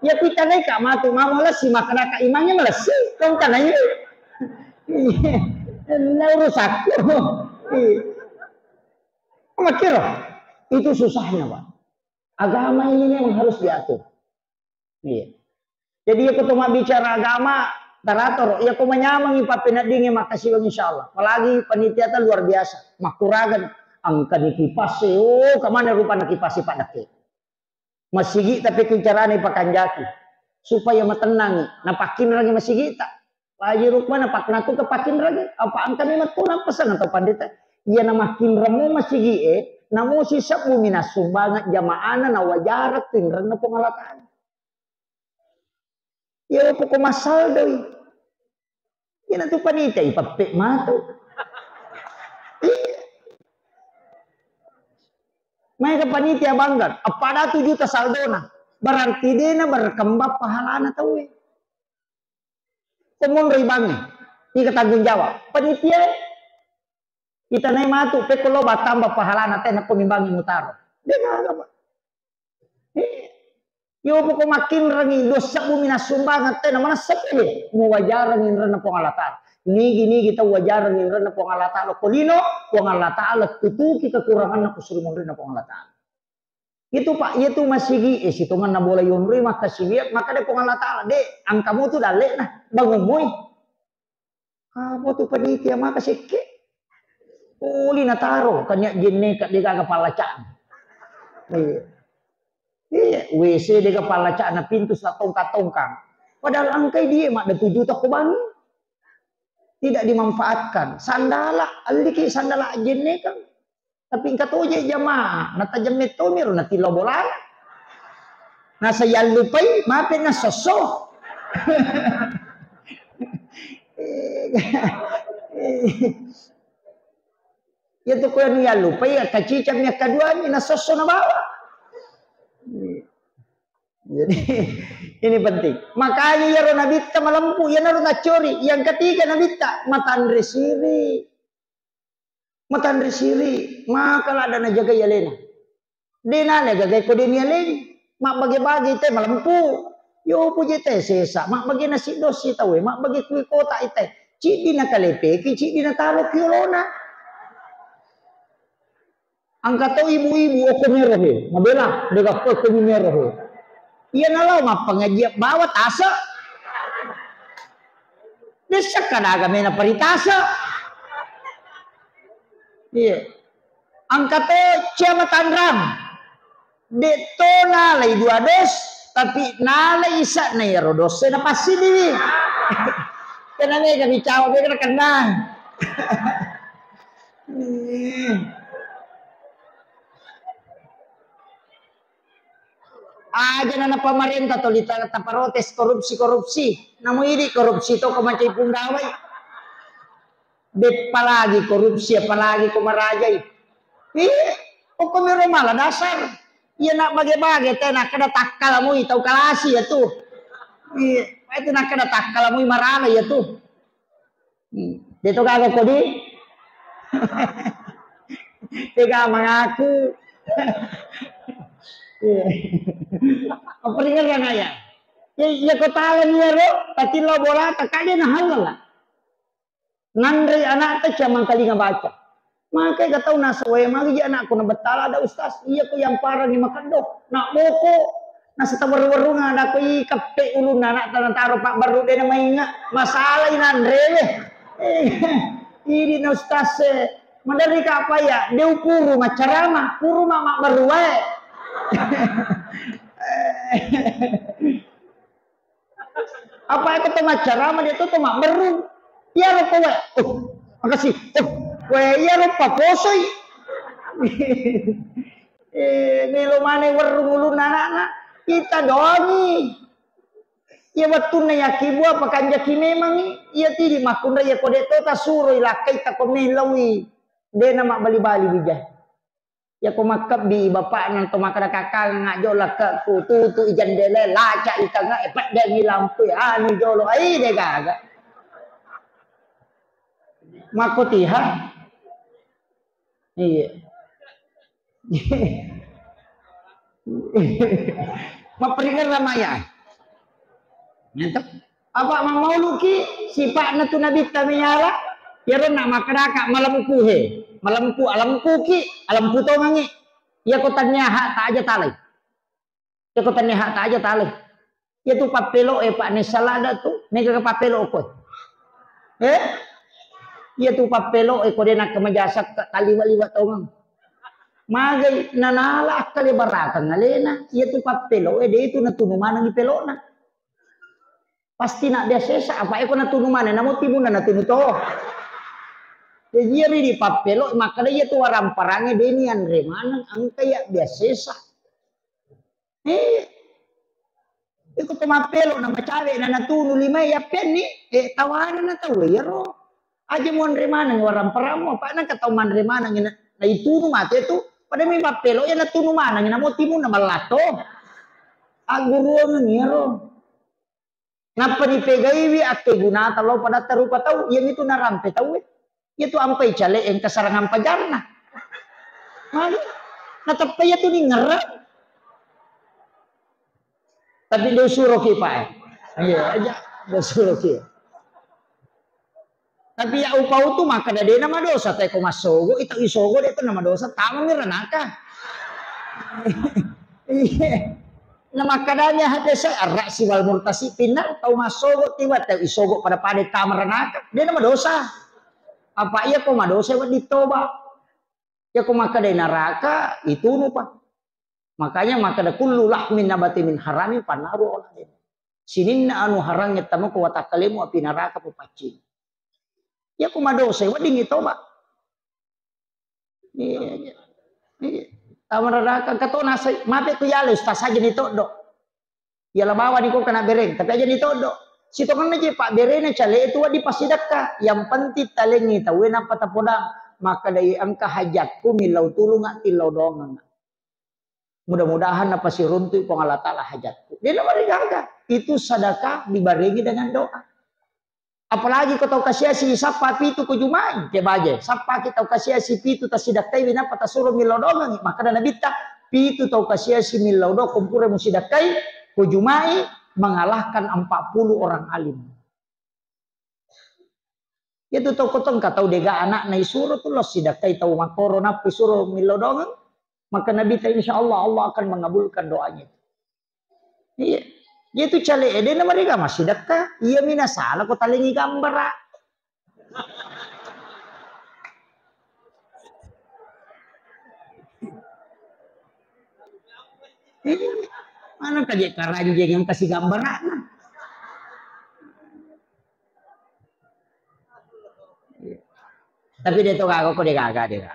Iya, pitanai, Kak, matu, mau malessi, maka Kak, imangnya malessi. Kau tanai. Iya, na urusakku. Iya. Makiro, itu susahnya, Pak. Agama ini memang harus diatur. Iya. Jadi, iya ko to mabbicara agama, taratoro. Iya ko manyamangi pappeneddingi makkasiwang, insyaallah. Apalagi panitia ta luar biasa. Makkuragan, engka ni kipas e, oh, kemana rupana kipas e, Pak Dakke? Masigi tapi ku carana ipakanjaki. Supaya matennangi, napakkinrangi masigi ta. Haji Rukman, napak-, natu ke pakkinrangi. Apa engka ni mettu napasang atau pandita? Iya namakkinramo masigi e, namo sisebbu minassumbangeng jamaahna, nawajarang tinrenna Puang Allah Ta'ala. Iya, poko massaldoi. Iya, natu panitia, ipeppe matu. Iya. Maega panitia bangga, appada tu juta saldona. Berarti dena berkembang pahalana tauwe. Ko monroi bangnge, ika tanggung jawab. Panitia, itanai matu, pekko lo battamba pahalana te, nakko mimbangi mutaro. De gaga, Pak. Eh, yo poko makkinrangi, dosa bumi nassumbangeng te, na manessa ke, muwajarang inrenna Puang Allah Ta'ala. Nigi-nigi tau wajarang inrenna Puang Allah Ta'ala. Ko lino, Puang Allah Ta'ala tutuki kekuranganna ko suri monrinna Puang Allah Ta'ala. Itu, Pak, iya tu masigi e, sitongenna bola yonroi makkasiwiang, makkeda Puang Allah Ta'ala, "Dek, engka mutu dalle'na, bangun mui." Apa tu panitia maka sekke? Oli nataro, kanya jenne ka de gaga pallacana. Iya. Iya, W C de gaga pallacana, pintu sa tongkang-tongkang. Padahal engkai die madda tujuh toko bangi. Tidak dimanfaatkan. Sandala, alliki sandala jenne kan. Tapi engka toje jamaah, natajemme tomiro natillo bolana. Nasa yallupai, mape nasosso. Iya tu ko yallupai, akkacicammi, akkaduami, nasosso nabawa. Jadi, ini penting. Makanya iyaro nabitta malempu, iyanaro taccori. Yang ketiga nabitta, matanre siri. Matanre siri, maka ladda najagai alena. De nale gagai ko de nialeni. Mabbage-bage te malempu. Yo puje te sesa, mabbage nasi dosi tauwe, mabbage kui kota ite. Ciddi nakalepeki, ciddi nataro ki olona. Engka to ibu-ibu okko mero he, mabela, de gappekko mi mero he. Iya nalao mappangajian bawa tase. Dessa kadaga mena paritase. Iya. Engka to cia matanrang. De to nalai dua dos, tapi nalai isa'na iyaro dosse napassiddiwi. Kena mega bicawa mega nakenna. Aja na napamarenta toli ta-, taparotes korupsi-korupsi. Namo idi korupsi to ko mancai punggawai. Beppa lagi korupsi, apalagi ko marajai. Iya, okko miro mala dasar. Iya nak bage-bage te nakkeda takkala mui tau kalasi ya tu. Iya, itu nakkeda takkala mui marana ya tu. Hmm. Deto gaga kodi. Tega mangaku. Iya. Apa ringan kan ayah? Ya, ya kau tahu ni ya ro, tapi lo bola tak kali na halal lah. Nanre anakta cia mangkalinga baca. Maka ega tau nasawae magi je anakku nabettala ada ustaz. Iya ko yang parani makeddo. Nak boko. Nasita weru-werunga ada ko i kappe ulunna anakta nataro pak baru dena mainga. Masalah inanre. Ini na ustaz e. Madari ka apa ya? Deu puru macarama, puru mak mak baru wae. Apa aku to maccarama dia tu to mabberru. Iya ro kowe. Oh, makasih. Oh, kowe iya ro paposoi. Eh, melo maneng werrung ulunna anakna. Kita dongi. Iya wettunna yakkibua pakanjaki memangngi. Iya tidi makkunrai iya ko de to tasuroi lakkai tako mellaui. De na mabbali-bali bija. Iya ko makkebbi bapakna to makkeda kakang ngajjo lakka ku tutu i jendela laca i tengah e peddengi lampu anu jolo ai de gaga. Makko tiha. Iya. Mapperingeng ramaya. Nento. Apa mammauluki sipa'na tu nabitta meyala? Iyaro na makkedaka malempu he. Malempu, alempuki, alempu tongengi. Iya ko tania hak ta aja talai. Iya ko tania hak ta aja talai. Iya tu pappelo e Pak Nessa lada tu, mega ke pappelo ko. Eh? Iya tu pappelo e ko de nakke majasa ke taliwa-liwa tongeng. Magai nanala akkale barakang alena, iya tu pappelo e de tu natunu manengi pelona. Pasti na biasa esa apa eko natunu maneng namo timunna natunu to. Jadi iya ri di pappelo makkeda iya tu waramparange de ni anre maneng engka iya biasa esa. Eh, iko to mappelo na macawe na natunu lima yappenni, eh, tawana na tau iyaro. Aja muanre maneng waramparammu, apa nangka tau manre maneng na, na itunu mate tu, pada mi mappelo ya natunu maneng na mo timunna mallato. Agguruang iyaro. Nappa nipegaiwi akkegunata lao padatta rupa tau, iyamitu narampe tauwe. Iyatu ampai cale engka sarangang pajarna. Magi? Nateppa iyatu ningerrang. Tapi de suroki, Pak, eh. Iya, aja. De suroki. Tapi ya upau tu makkeda de na madosa, te ko massogo, ita isogo de tu na madosa, tamami ranaka. Iya. Na makkedanya hadese arra siwal murtasi pinna tau massogo tiwa tau isogo pada-pada tama ranaka. De na madosa. Apa iya ko madosa wedding toba. Iya ko makkeda naraka, itunu pa. Makanya makkeda kullu lahmin nabati min haramin fannaru aula bih. Sininna anu harangnge tamako watakkalemu api naraka papaccing. Iya ko madosa weddingngi toba. Iya, iya. Iya. Tama naraka engka to nasai, mape ku yale ustaz aja ni toddo. Iya la bawani ko kena bereng, tapi aja ni toddo. Sitongenna je pak berena cale itu wedding passidekka. Yang penting talengi tauwe nappa tapodang. Makkedai engka hajatku millau tulunga tillau doangenga. Mudah-mudahan napasiruntu'i Puang Allah Ta'ala hajatku. Dia namarigaga. Itu sedekah dibarengi dengan doa. Apalagi ko tau kasiasi sappa pitu ko Juma'i, ke baje. Sappa ki tau kasiasi pitu tasidakkai winappa tasuro millau doangengi. Makkeda Nabitta, pitu tau kasiasi millau doang kompura musidakkai ko Juma'i mengalahkan empat puluh orang alim. Iyatu tau ko tongka tau dega anakna isuro tu lo sidakkai tau makkoro nappa isuro millau doangeng. Maka Nabitta, insya Allah, Allah akan mengabulkan doanya. Iya. Iyatu cale ede na mariga massidakka. Iya mina salah ko talengi gambara. Iya. Mana kaje karanjeng yang kasih gambarana. Tapi de to gaga ko de gaga de gaga.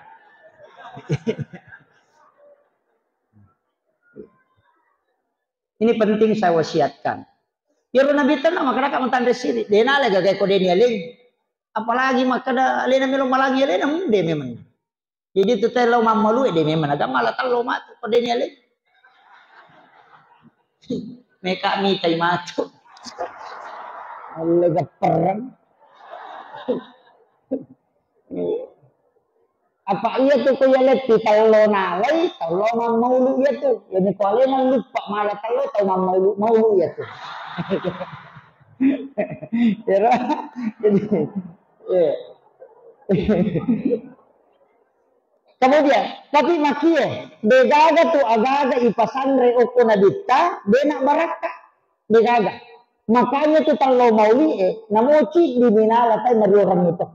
Ini penting saya wasiatkan. Iyaro Nabitta na makkeda ka matanre siri. De nala gaga ko de ni aleng. Apalagi makkeda alena melo malangi alena, hmm, de memang. Jadi tu tau lao mammalu e de memang agama la tallo matu ko de ni ale. Meka mitai matu. Alle gappereng. Apa iya tu ko iya letti tallo nalai, tallo mammaulu iya tu. Jadi ko alena luppa mala tallo tau mammaulu, maulu iya tu. Iyaro, jadi, iya. Kemudian, tapi makie, degaga tu agaga ipasanre okko Nabitta, dena barakka, degaga. Makanya tu tallo mauli e, namoci diminala tai mariorang itu.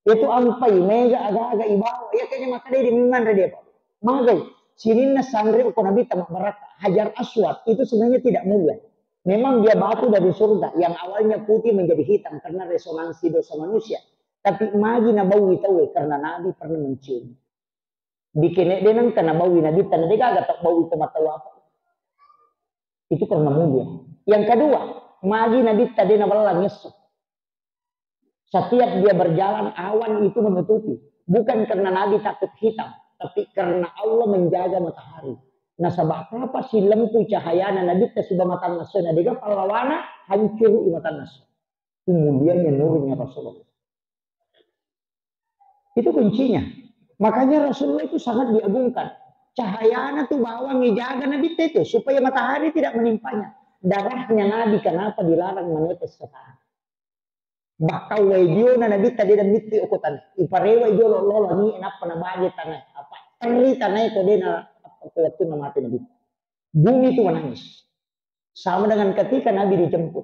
Itu ampai, mega aga-aga ibawa. Ya kayaknya maka dia diminanre dia, Pak. Magai, sininna sanre okko Nabitta mabbarakka. Hajar Aswad itu sebenarnya tidak mulia. Memang dia batu dari surga yang awalnya putih menjadi hitam karena resonansi dosa manusia. Tapi magi nabaui tauwe karena Nabi pernah mencium. Dikene de nengka nabaui Nabitta, na degaga tau baui ko mata wafat. Itu karena mulia. Yang kedua, magi Nabitta de nabellang esso. Setiap dia berjalan, awan itu menutupi. Bukan karena Nabi takut hitam, tapi karena Allah menjaga matahari. Nasaba kapa silempu cahayana Nabitta siba matanna esso, na dega pallawana, hancuru i matanna esso. Itu mulianya nurnya Rasulullah. Itu kuncinya. Makanya Rasulullah itu sangat diagungkan. Cahayana tuh bawang ijaga Nabitta itu supaya matahari tidak menimpanya. Darahnya Nabi kenapa dilarang menetes sekarang? Bahkan wae diona Nabitta de namitti okko tanah. Iparewa jolo lolo ni nappa nabage tanah. Apa terri tanah ko de na apa ko waktu na mati Nabitta. Bumi itu menangis. Sama dengan ketika Nabi dijemput.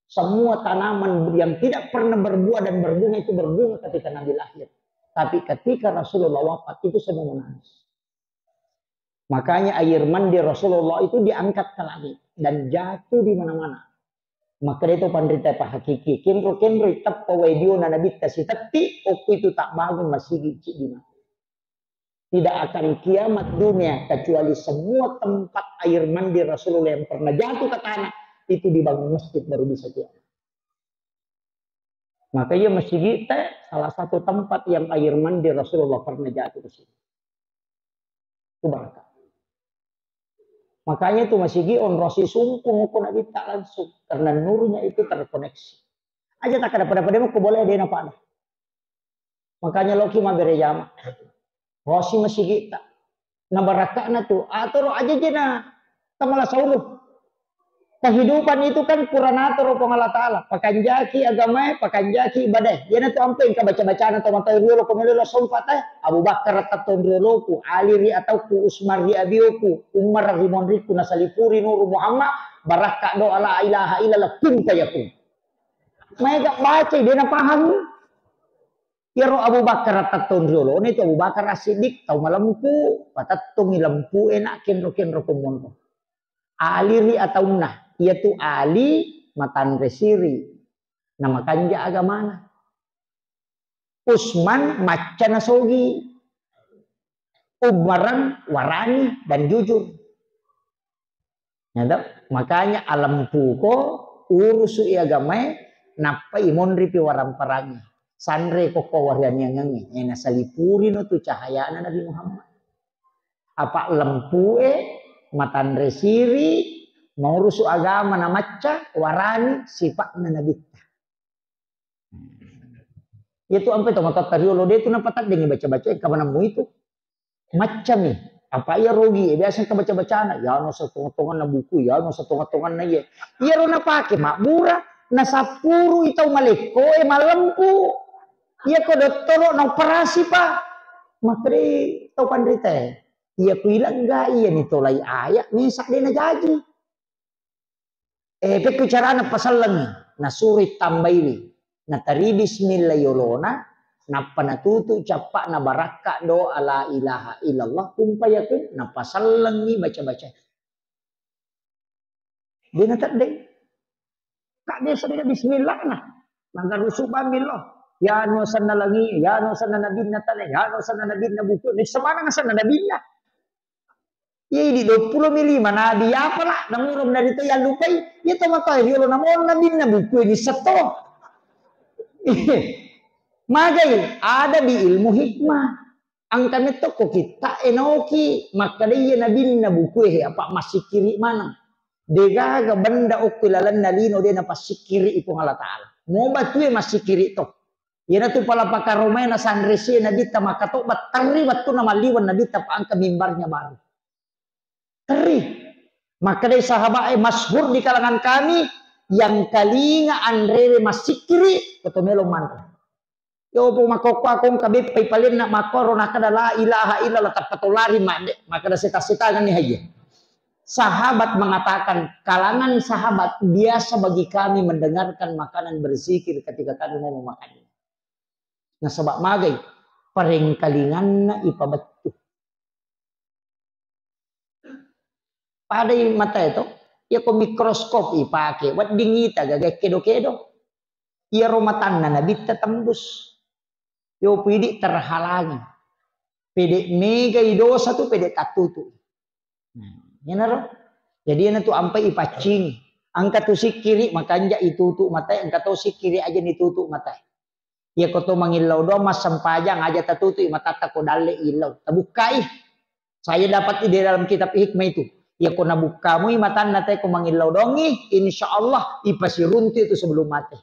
Semua tanaman yang tidak pernah berbuah dan berbunga itu berbunga ketika Nabi lahir. Tapi ketika Rasulullah wafat, itu semua menangis. Makanya air mandi Rasulullah itu diangkat ke langit dan jatuh di mana-mana. Maka itu panrita pahakiki, kenro-kenro teppa wae diona Nabitta sitetti, okko itu tak bangun masigi cik di mati. Tidak akan kiamat dunia kecuali semua tempat air mandi Rasulullah yang pernah jatuh ke tanah itu dibangun masjid baru bisa kiamat. Maka iya masjid teh salah satu tempat yang air mandi Rasulullah pernah jatuh ke sini. Itu berkah. Makanya itu masigi onrosi sumpung ko Nabitta langsung karena nurnya itu terkoneksi. Aja tak ada pada-pada mau boleh dia nampak dah. Makanya loki mabere jama. Rosi masigitta. Na barakka'na tu, atoro aja jena tamala saulu. Kehidupan itu kan pura natoro Puang Allah Ta'ala. Pakanjaki agamae, pakanjaki ibadae. Iyana tu ampe engka baca-bacana to matoa riolo ko melolo sompa te. Abu Bakar tattong rioloku, Ali ri atauku, Usman ri abioku, Umar ri monriku, nasalipuri nuru Muhammad, barakka doa la ilaha illallah, kun fayakun. Maega bacai, de napahang. Iyaro Abu Bakar tattong riolona itu Abu Bakar As-Siddiq, tau malempu, patettongi lempu e na kenro-kenro ko monro. Ali ri ataunna, iyatu Ali matanre siri, namakanja agamana. Usman macca nasogi, Umarang warani dan jujur. Ya toh? Makanya alempuko urusu i agamae, nappa imonripi waramparangi. Sanre kokko warianiangengi, e nasalipurino tu cahayana Nabi Muhammad. Apa lempue matanre siri, maurusu agama namacca, warani sipa'na Nabitta. Iyatu ampe to matoatta riolo de tu napataddengi baca-baca, engka manammu itu. Maccami. Apa iya rogi e, biasa engka baca-bacana, yano satonga-tonganna buku, yano satonga-tonganna iye. Iyaro napake mabbura, nasappuru i tau malekko e malempu. Iya ko dottoro na operasi pa. Makkeda tau panrita e, iya ku ilegga iya ni tolai aya mesa de najaji. Eh, pekku carana pasallengi, nasuroi tambaiwi. Natari bismillah yolona, nappa natutu cappa'na barakka doa la ilaha illallah, kun fayakun, napasallengi baca-baca. De nateddeng. Kak biasa de bismillah na. Nagarusu bammi lo. Ya no sanna langi, ya no sanna nabinna tane, ya no sanna nabinna buku. Ni semana sanna nabinna. Iya, idi duappulo mi lima nabi, iyapa la, namuro menarito yallupai, iya to matoa riolo namoro nabinna buku ini seto. Magai, ada di ilmu hikmah. Engka metto ko kitta enoki, makkeda iya nabinna buku e, apa massikiri maneng. Degaga benda okko lalenna lino de napassikkiri i Puang Allah Ta'ala. Mo batue massikiri to. Iyanatu pala pakaromae nasanre sie nabitta makkatobba terri wettunna malliweng nabitta pa engka mimbarnya baru. Terri. Makkedai sahabat e, masyhur di kalangan kami, yang kalinga anrewe massikkiri, koto melo manre. Yo po makkokko akong kabeppai palenna makkoro nakkeda la ilaha illallah tappa tolari madde, makkeda seta-setangan ni haye. Sahabat mengatakan, kalangan sahabat biasa bagi kami mendengarkan makanan berzikir ketika kami mau memakannya. Nasaba magai, parengkalinganna ipabettu. Padai matae to, iya ko mikroskop ipake, wedding ita gaga kedo-kedo. Iyaro matanna nabitta tembus. Yo pidi terhalangi. Pede megai dosa tu pede tattutu. Nah, iyanaro. Jadi iyanatu ampai ipaccingi. Engka tu sikkiri makanja itutu matae, engka to sikkiri aja nitutu matae. Iyako to mangillau doang massempajang aja tatutui matatta ko dalle illau. Tabukkai. Saya dapat di dalam kitab hikmah itu. Iyako nabukkamui matanna te ko mangillau doangi, insya Allah ipasiruntu itu sebelum mate.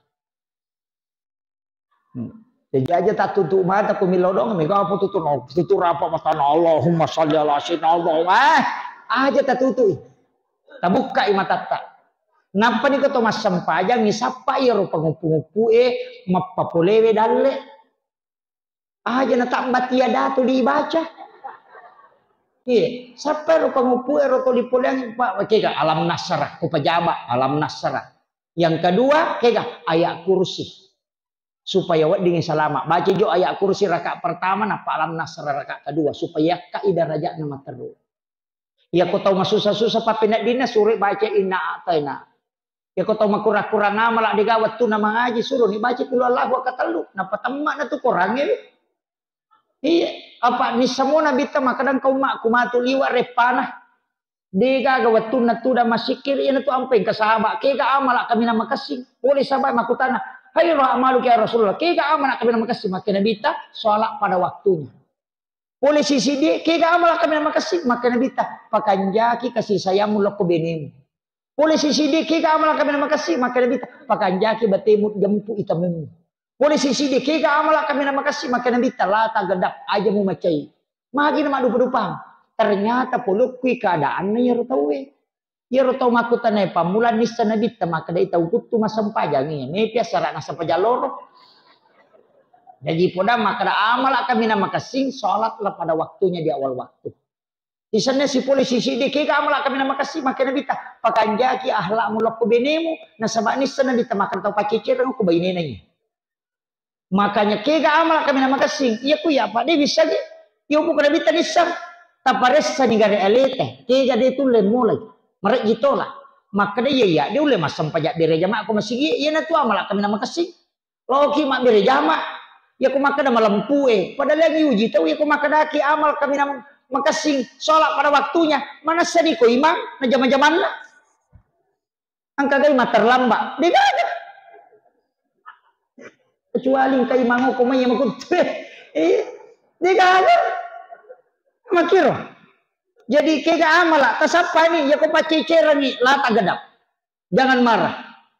Hmm. Jadi aja tatutu mata ko millau doang, mega apa tutu no, tutu rapa matana Allahumma salli ala sayyidina Allahumma. Ah, aja tatutui. Tabukkai matatta. Nappa niko to massempajang, isappa iyaro panguppu-nguppu e mappapolewe dalle. Aja natabbat iya datu dibaca. Iya, sappa ero panguppu ero to dipoleang, Pak, kega alam nasrah, ko pajaba alam nasrah. Yang kedua, kega ayat kursi. Supaya weddingi salama. Baca jo ayat kursi rakaat pertama, nappa alam nasrah rakaat kedua, supaya yakkai darajatna materru. Iyako tau masussa-sussa pappeneddinna, suroi baca inna a'taina. Iyako tau makurang-kurang amala, dega wettunna mangaji, suroni baca qul huwallahu katellu, nappa temmana tu korangnge. Iya, apa nissamona bitta makkeda engka ummakku matu liwa reppana. Degaga wettunna tudang massikkiri, iyanatu ampai engka sahaba, kega amala kaminang makessing? Pole sahaba makkutana, "Khairu a'maluka ya Rasulullah, kega amala kaminang makessing?" Makkeda Nabitta, "Sholat pada waktunya." Pole sisiddi, kega amala kaminang makessing? Makkeda Nabitta, "Pakanjaki kasih sayangmu lokko benemu." Pole sisiddi, kega amala kaminang makessing? Makkeda Nabitta, "Pakanjaki batemu jempu itamummu." Pole sisiddi, kega amala kaminang makessing? Makkeda Nabitta, "La taghdab, aja mumacai." Magi na maddupa-dupang. Ternyata polokkui keadaanna iyaro tauwe. Iyaro tau makkutana pammula nissa Nabitta, makkedai tau kuttu massempajang iya, mepi assara'na sempajang loro. Jaji podang makkeda amala kaminang makessing, sholatlah pada waktunya di awal waktu. Isenna sipole sisiddi, kega amala kaminang makessing? Makkeda Nabitta, pakanjaki ahlakmu lokko benemu, nasaba nissa Nabitta makkeda tau paccecereng ko bainena iya. Makanya kega amala kaminang makessing, iya ku iya apa de bisa ge. Iya upu kada bita nissang. Taparessani gare aleta, kega de tulle mulai. Marejji tola. Makkeda iya, iya de ulle massempajang bere jama ko masigi, iya natu amala kaminang makessing. Loki mabbere jama. Iya ku makkeda malempue, padahal yang iuji tau iya ku makkedaki amal kaminang makessing, sholat pada waktunya. Manessani ko imang na jama-jamanna. Engka gai matterlambat, degaga. Kecuali engka imang ko mai makuttu. Eh, degaga. Makiro. Jadi kega amala, tasappani, iya ko paccecereng i, la taghdab. Jangan marah.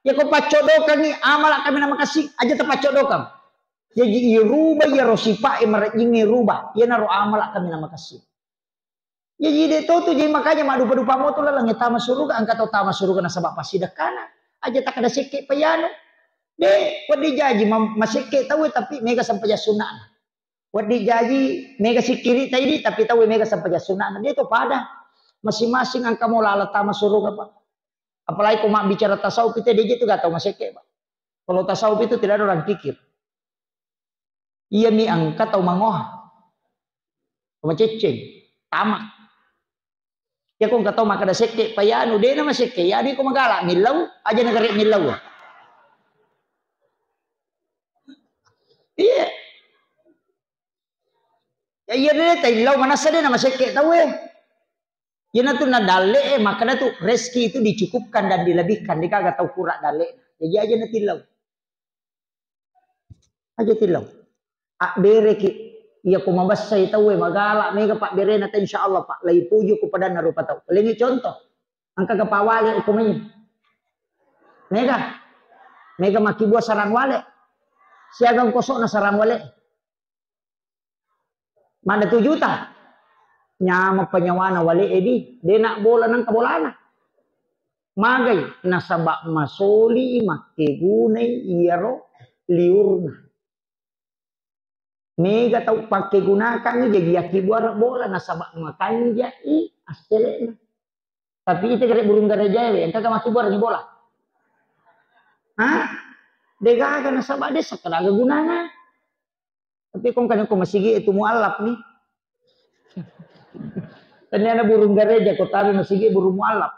Iya ko paccodokangi, amala kaminang makessing, aja tapaccodokang. Jadi irubah iyaro sifat e marejjingnge rubah. Iyanaro amala kaminang makessing. Jaji de to tu, jadi makanya maddupa-dupa moto laleng tama suruga, engka tau tama suruga nasaba passidekkana. Aja takkeda sekke payanu. De, wedding jaji ma-, masekke tau tapi mega sempajang sunnana. Wedding jaji mega sikkiri taidi tapi tau mega sempajang sunnana. De to pada. Masing-masing engka mo laleng tama suruga, Pak. Apalagi ko mabbicara tasawuf itu de je tu gak tau masekke, Pak. Kalau tasawuf itu tidak ada orang kikir. Iyami engka tau mangoha. Macecceng, tamak. Iya ko engka tau makkeda sekke payanu, de na masekke, iyanu ko magala millau, aja nagare millau. Iya. Ya iya de taillau manassa de na masekke tau e. Iyanatu na dalle e, makkeda tu rezeki itu dicukupkan dan dilebihkan, degaga tau kura dalle. Jadi aja natillau. Aja tillau. Abbereki, iya ko mabessai tauwe magala, mega pabberena ta, insya Allah, Pak, laipuju ko padanna rupa tau. Lengi contoh, engka ga pawale ko mai. Mega, mega makkibua sarang wale. Siaga kosokna sarang wale. Mada tujuta. Nyameng panyawana wale edi, dena bola nangka bolana. Magai, nasaba masoli makkegunai iyaro liurna. Mega tau pakkegunakangngi, jaji yakkibuara bola, nasaba makanjai assele'na. Tapi ita gare burung garejae we, engka ga makkibuara ni bola? Hah? Degaga, nasaba de sakkadaga gunana. Tapi kong kan ko masigi itu mualaf ni. Tania na burung gareja ko tari masigi burung mualaf.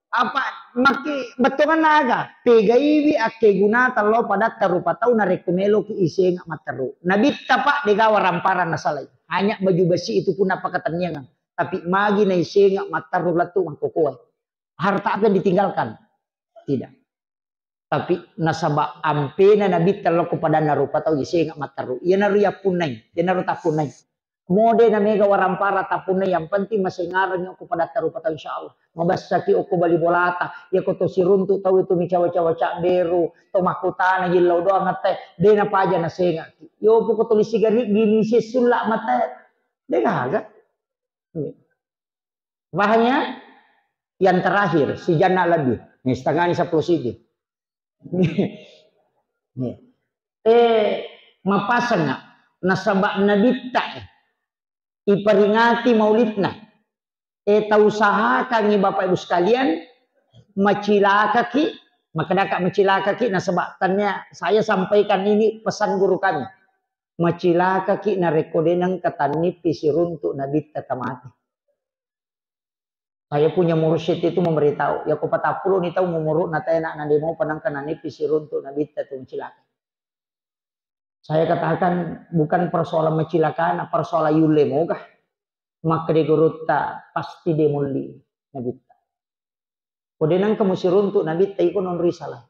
Apa makki bettuanna aga? Pegaiwi akkegunata lao padatta rupa tau narekko meloki isenga matteru. Nabitta, Pak, degaga waramparang nasalai. Hanya baju besi itu pun napakatenniangang. Tapi magi naisenga matteru lettu makkokoe. Harta apa yang ditinggalkan? Tidak. Tapi nasaba ampena Nabitta lao ko padanna rupa tau isenga matteru. Iyanaro yappunnai, iyanaro tappunnai. Mode na mega warampara tappunnai, yang penting masengareng ko padatta rupa tau, insyaallah. Mabassaki okko bali bolata, iya ko to siruntu tau itu micawa-cawa cabberu, to makkutana jillau doang atte, de napaja nasengaki. Yo poko tuli sigari gini sesulla mate. De gaga. Iya. Paham ya? Yang terakhir, si Jannah lebih. Nih, setengah ini sepuluh siji. Nih. Eh, mapasang nggak? Nasaba Nabitta, eh, iperingati maulidna. Eh, tausahakangi Bapak Ibu sekalian, macilakaki, makkedaka macilakaki, nasaba tania saya sampaikan ini pesan guru kami. Macilakaki narekko de nengka tannippi siruntu Nabitta tamate. Saya punya mursyid itu memberitahu, ya ko patappulo ni tau mumuru na tena na demo panangka nanipi siruntu Nabitta tu cilaka. Saya katakan bukan persoalan macilaka, na persoalan yulle moga. Maka de gurutta pasti de mulli Nabitta. Ko de nengka musiruntu Nabitta iko non risalah.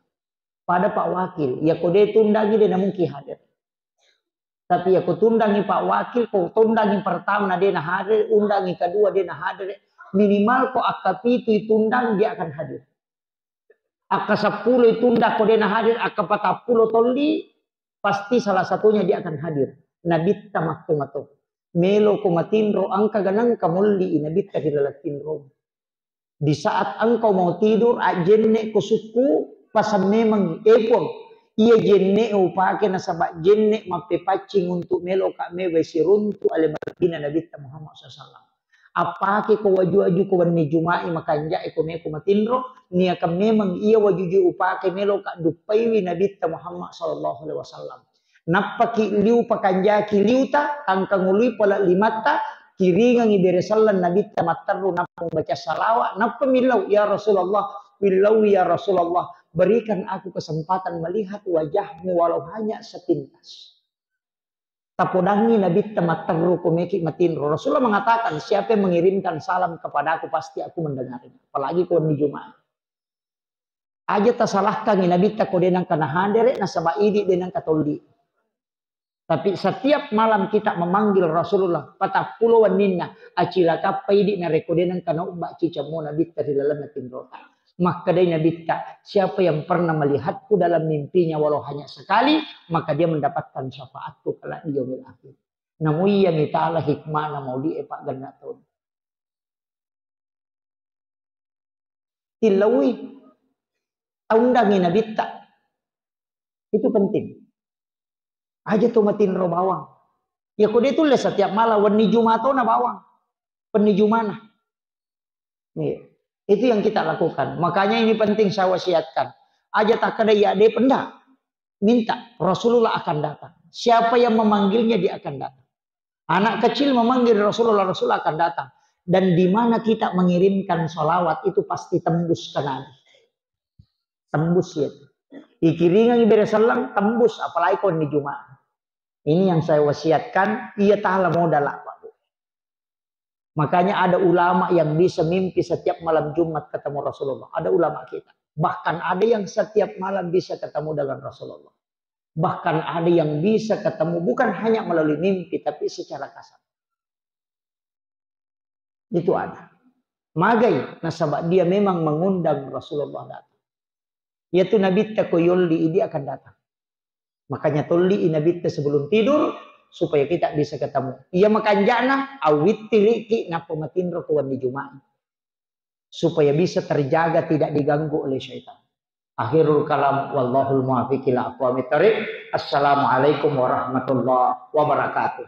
Pada Pak Wakil, ya ko de tundangi de namungki hadir. Tapi ya ko tundangi Pak Wakil, ko tundangi pertama na de na hadir, undangi kedua de na hadir, minimal ko akka pitu itundang dia akan hadir. Akka seppulo itundang ko de na hadir, akka patappulo tolli, pasti salah satunya dia akan hadir. Nabitta makko mato. Melo ko matinro angka ganang kamolli Nabitta di laleng tinro. Di saat engkau mau tidur, ajjenne ko sukku, pasang memang, eh, Puang, iya jenne upake nasaba jenne mappepaccing untuk melo ka mewe siruntu ale Madinah Nabitta Muhammad sallallahu alaihi wasallam. Appake ko waju-waju ko wenni Juma'i makanja'e ko meko matinro, niakan memang iya wajuje upake melo ka duppaiwi Nabitta Muhammad sallallahu alaihi wasallam. Nappaki liu pakanjaki liuta, tangkangului pala limatta, kiringangi bere selleng Nabitta matteru, nappa membaca salawat, nappa millau, "Ya Rasulullah, millau ya Rasulullah, berikan aku kesempatan melihat wajahmu walau hanya sepintas." Tapodangi Nabitta matteru ko meki matinro. Rasulullah mengatakan, "Siapa yang mengirimkan salam kepadaku, pasti aku mendengarnya." Apalagi ko wenni Jumat. Aja tasalahkangi Nabitta ko de nengka nahadere, nasaba idi de nengka tolli. Tapi setiap malam kita memanggil Rasulullah, patappulo wenninna, acilakappa idi narekko de nengka naubba cicammo Nabitta ri lalenna tinrota. Makkedai Nabitta, "Siapa yang pernah melihatku dalam mimpinya walau hanya sekali, maka dia mendapatkan syafaatku kelak di yaumil akhir." Namu iya mitala hikmana maulid e paggenna taun. Tillaui, taundangi Nabitta. Itu penting. Aja tu matinro bawang. Ya ko de tulle setiap malam, wenni Jumat tona bawang. Wenni Jumana. Iya. Itu yang kita lakukan. Makanya ini penting saya wasiatkan. Aja takkeda ya de penda. Minta, Rasulullah akan datang. Siapa yang memanggilnya, dia akan datang. Anak kecil memanggil Rasulullah, Rasulullah akan datang. Dan di mana kita mengirimkan salawat itu pasti tembus ke Nabi. Tembus ya. Ikiringangi bere selleng, tembus, apalagi ko di Jumat. Ini yang saya wasiatkan, iya tahala modal, Pak, Bu. Makanya ada ulama yang bisa mimpi setiap malam Jumat ketemu Rasulullah. Ada ulama kita. Bahkan ada yang setiap malam bisa ketemu dengan Rasulullah. Bahkan ada yang bisa ketemu bukan hanya melalui mimpi, tapi secara kasar. Itu ada. Magai, nasaba dia memang mengundang Rasulullah datang. Yaitu Nabitta ko yolli idi akan datang. Makanya tolli i Nabitta sebelum tidur, supaya kita bisa ketemu. Iya makanjana, awittiriki nappa matinro ko wenni Juma'i. Supaya bisa terjaga tidak diganggu oleh syaitan. Akhirul kalam, wallahul muwaffiq ila aqwamit thariq. Assalamualaikum warahmatullahi wabarakatuh.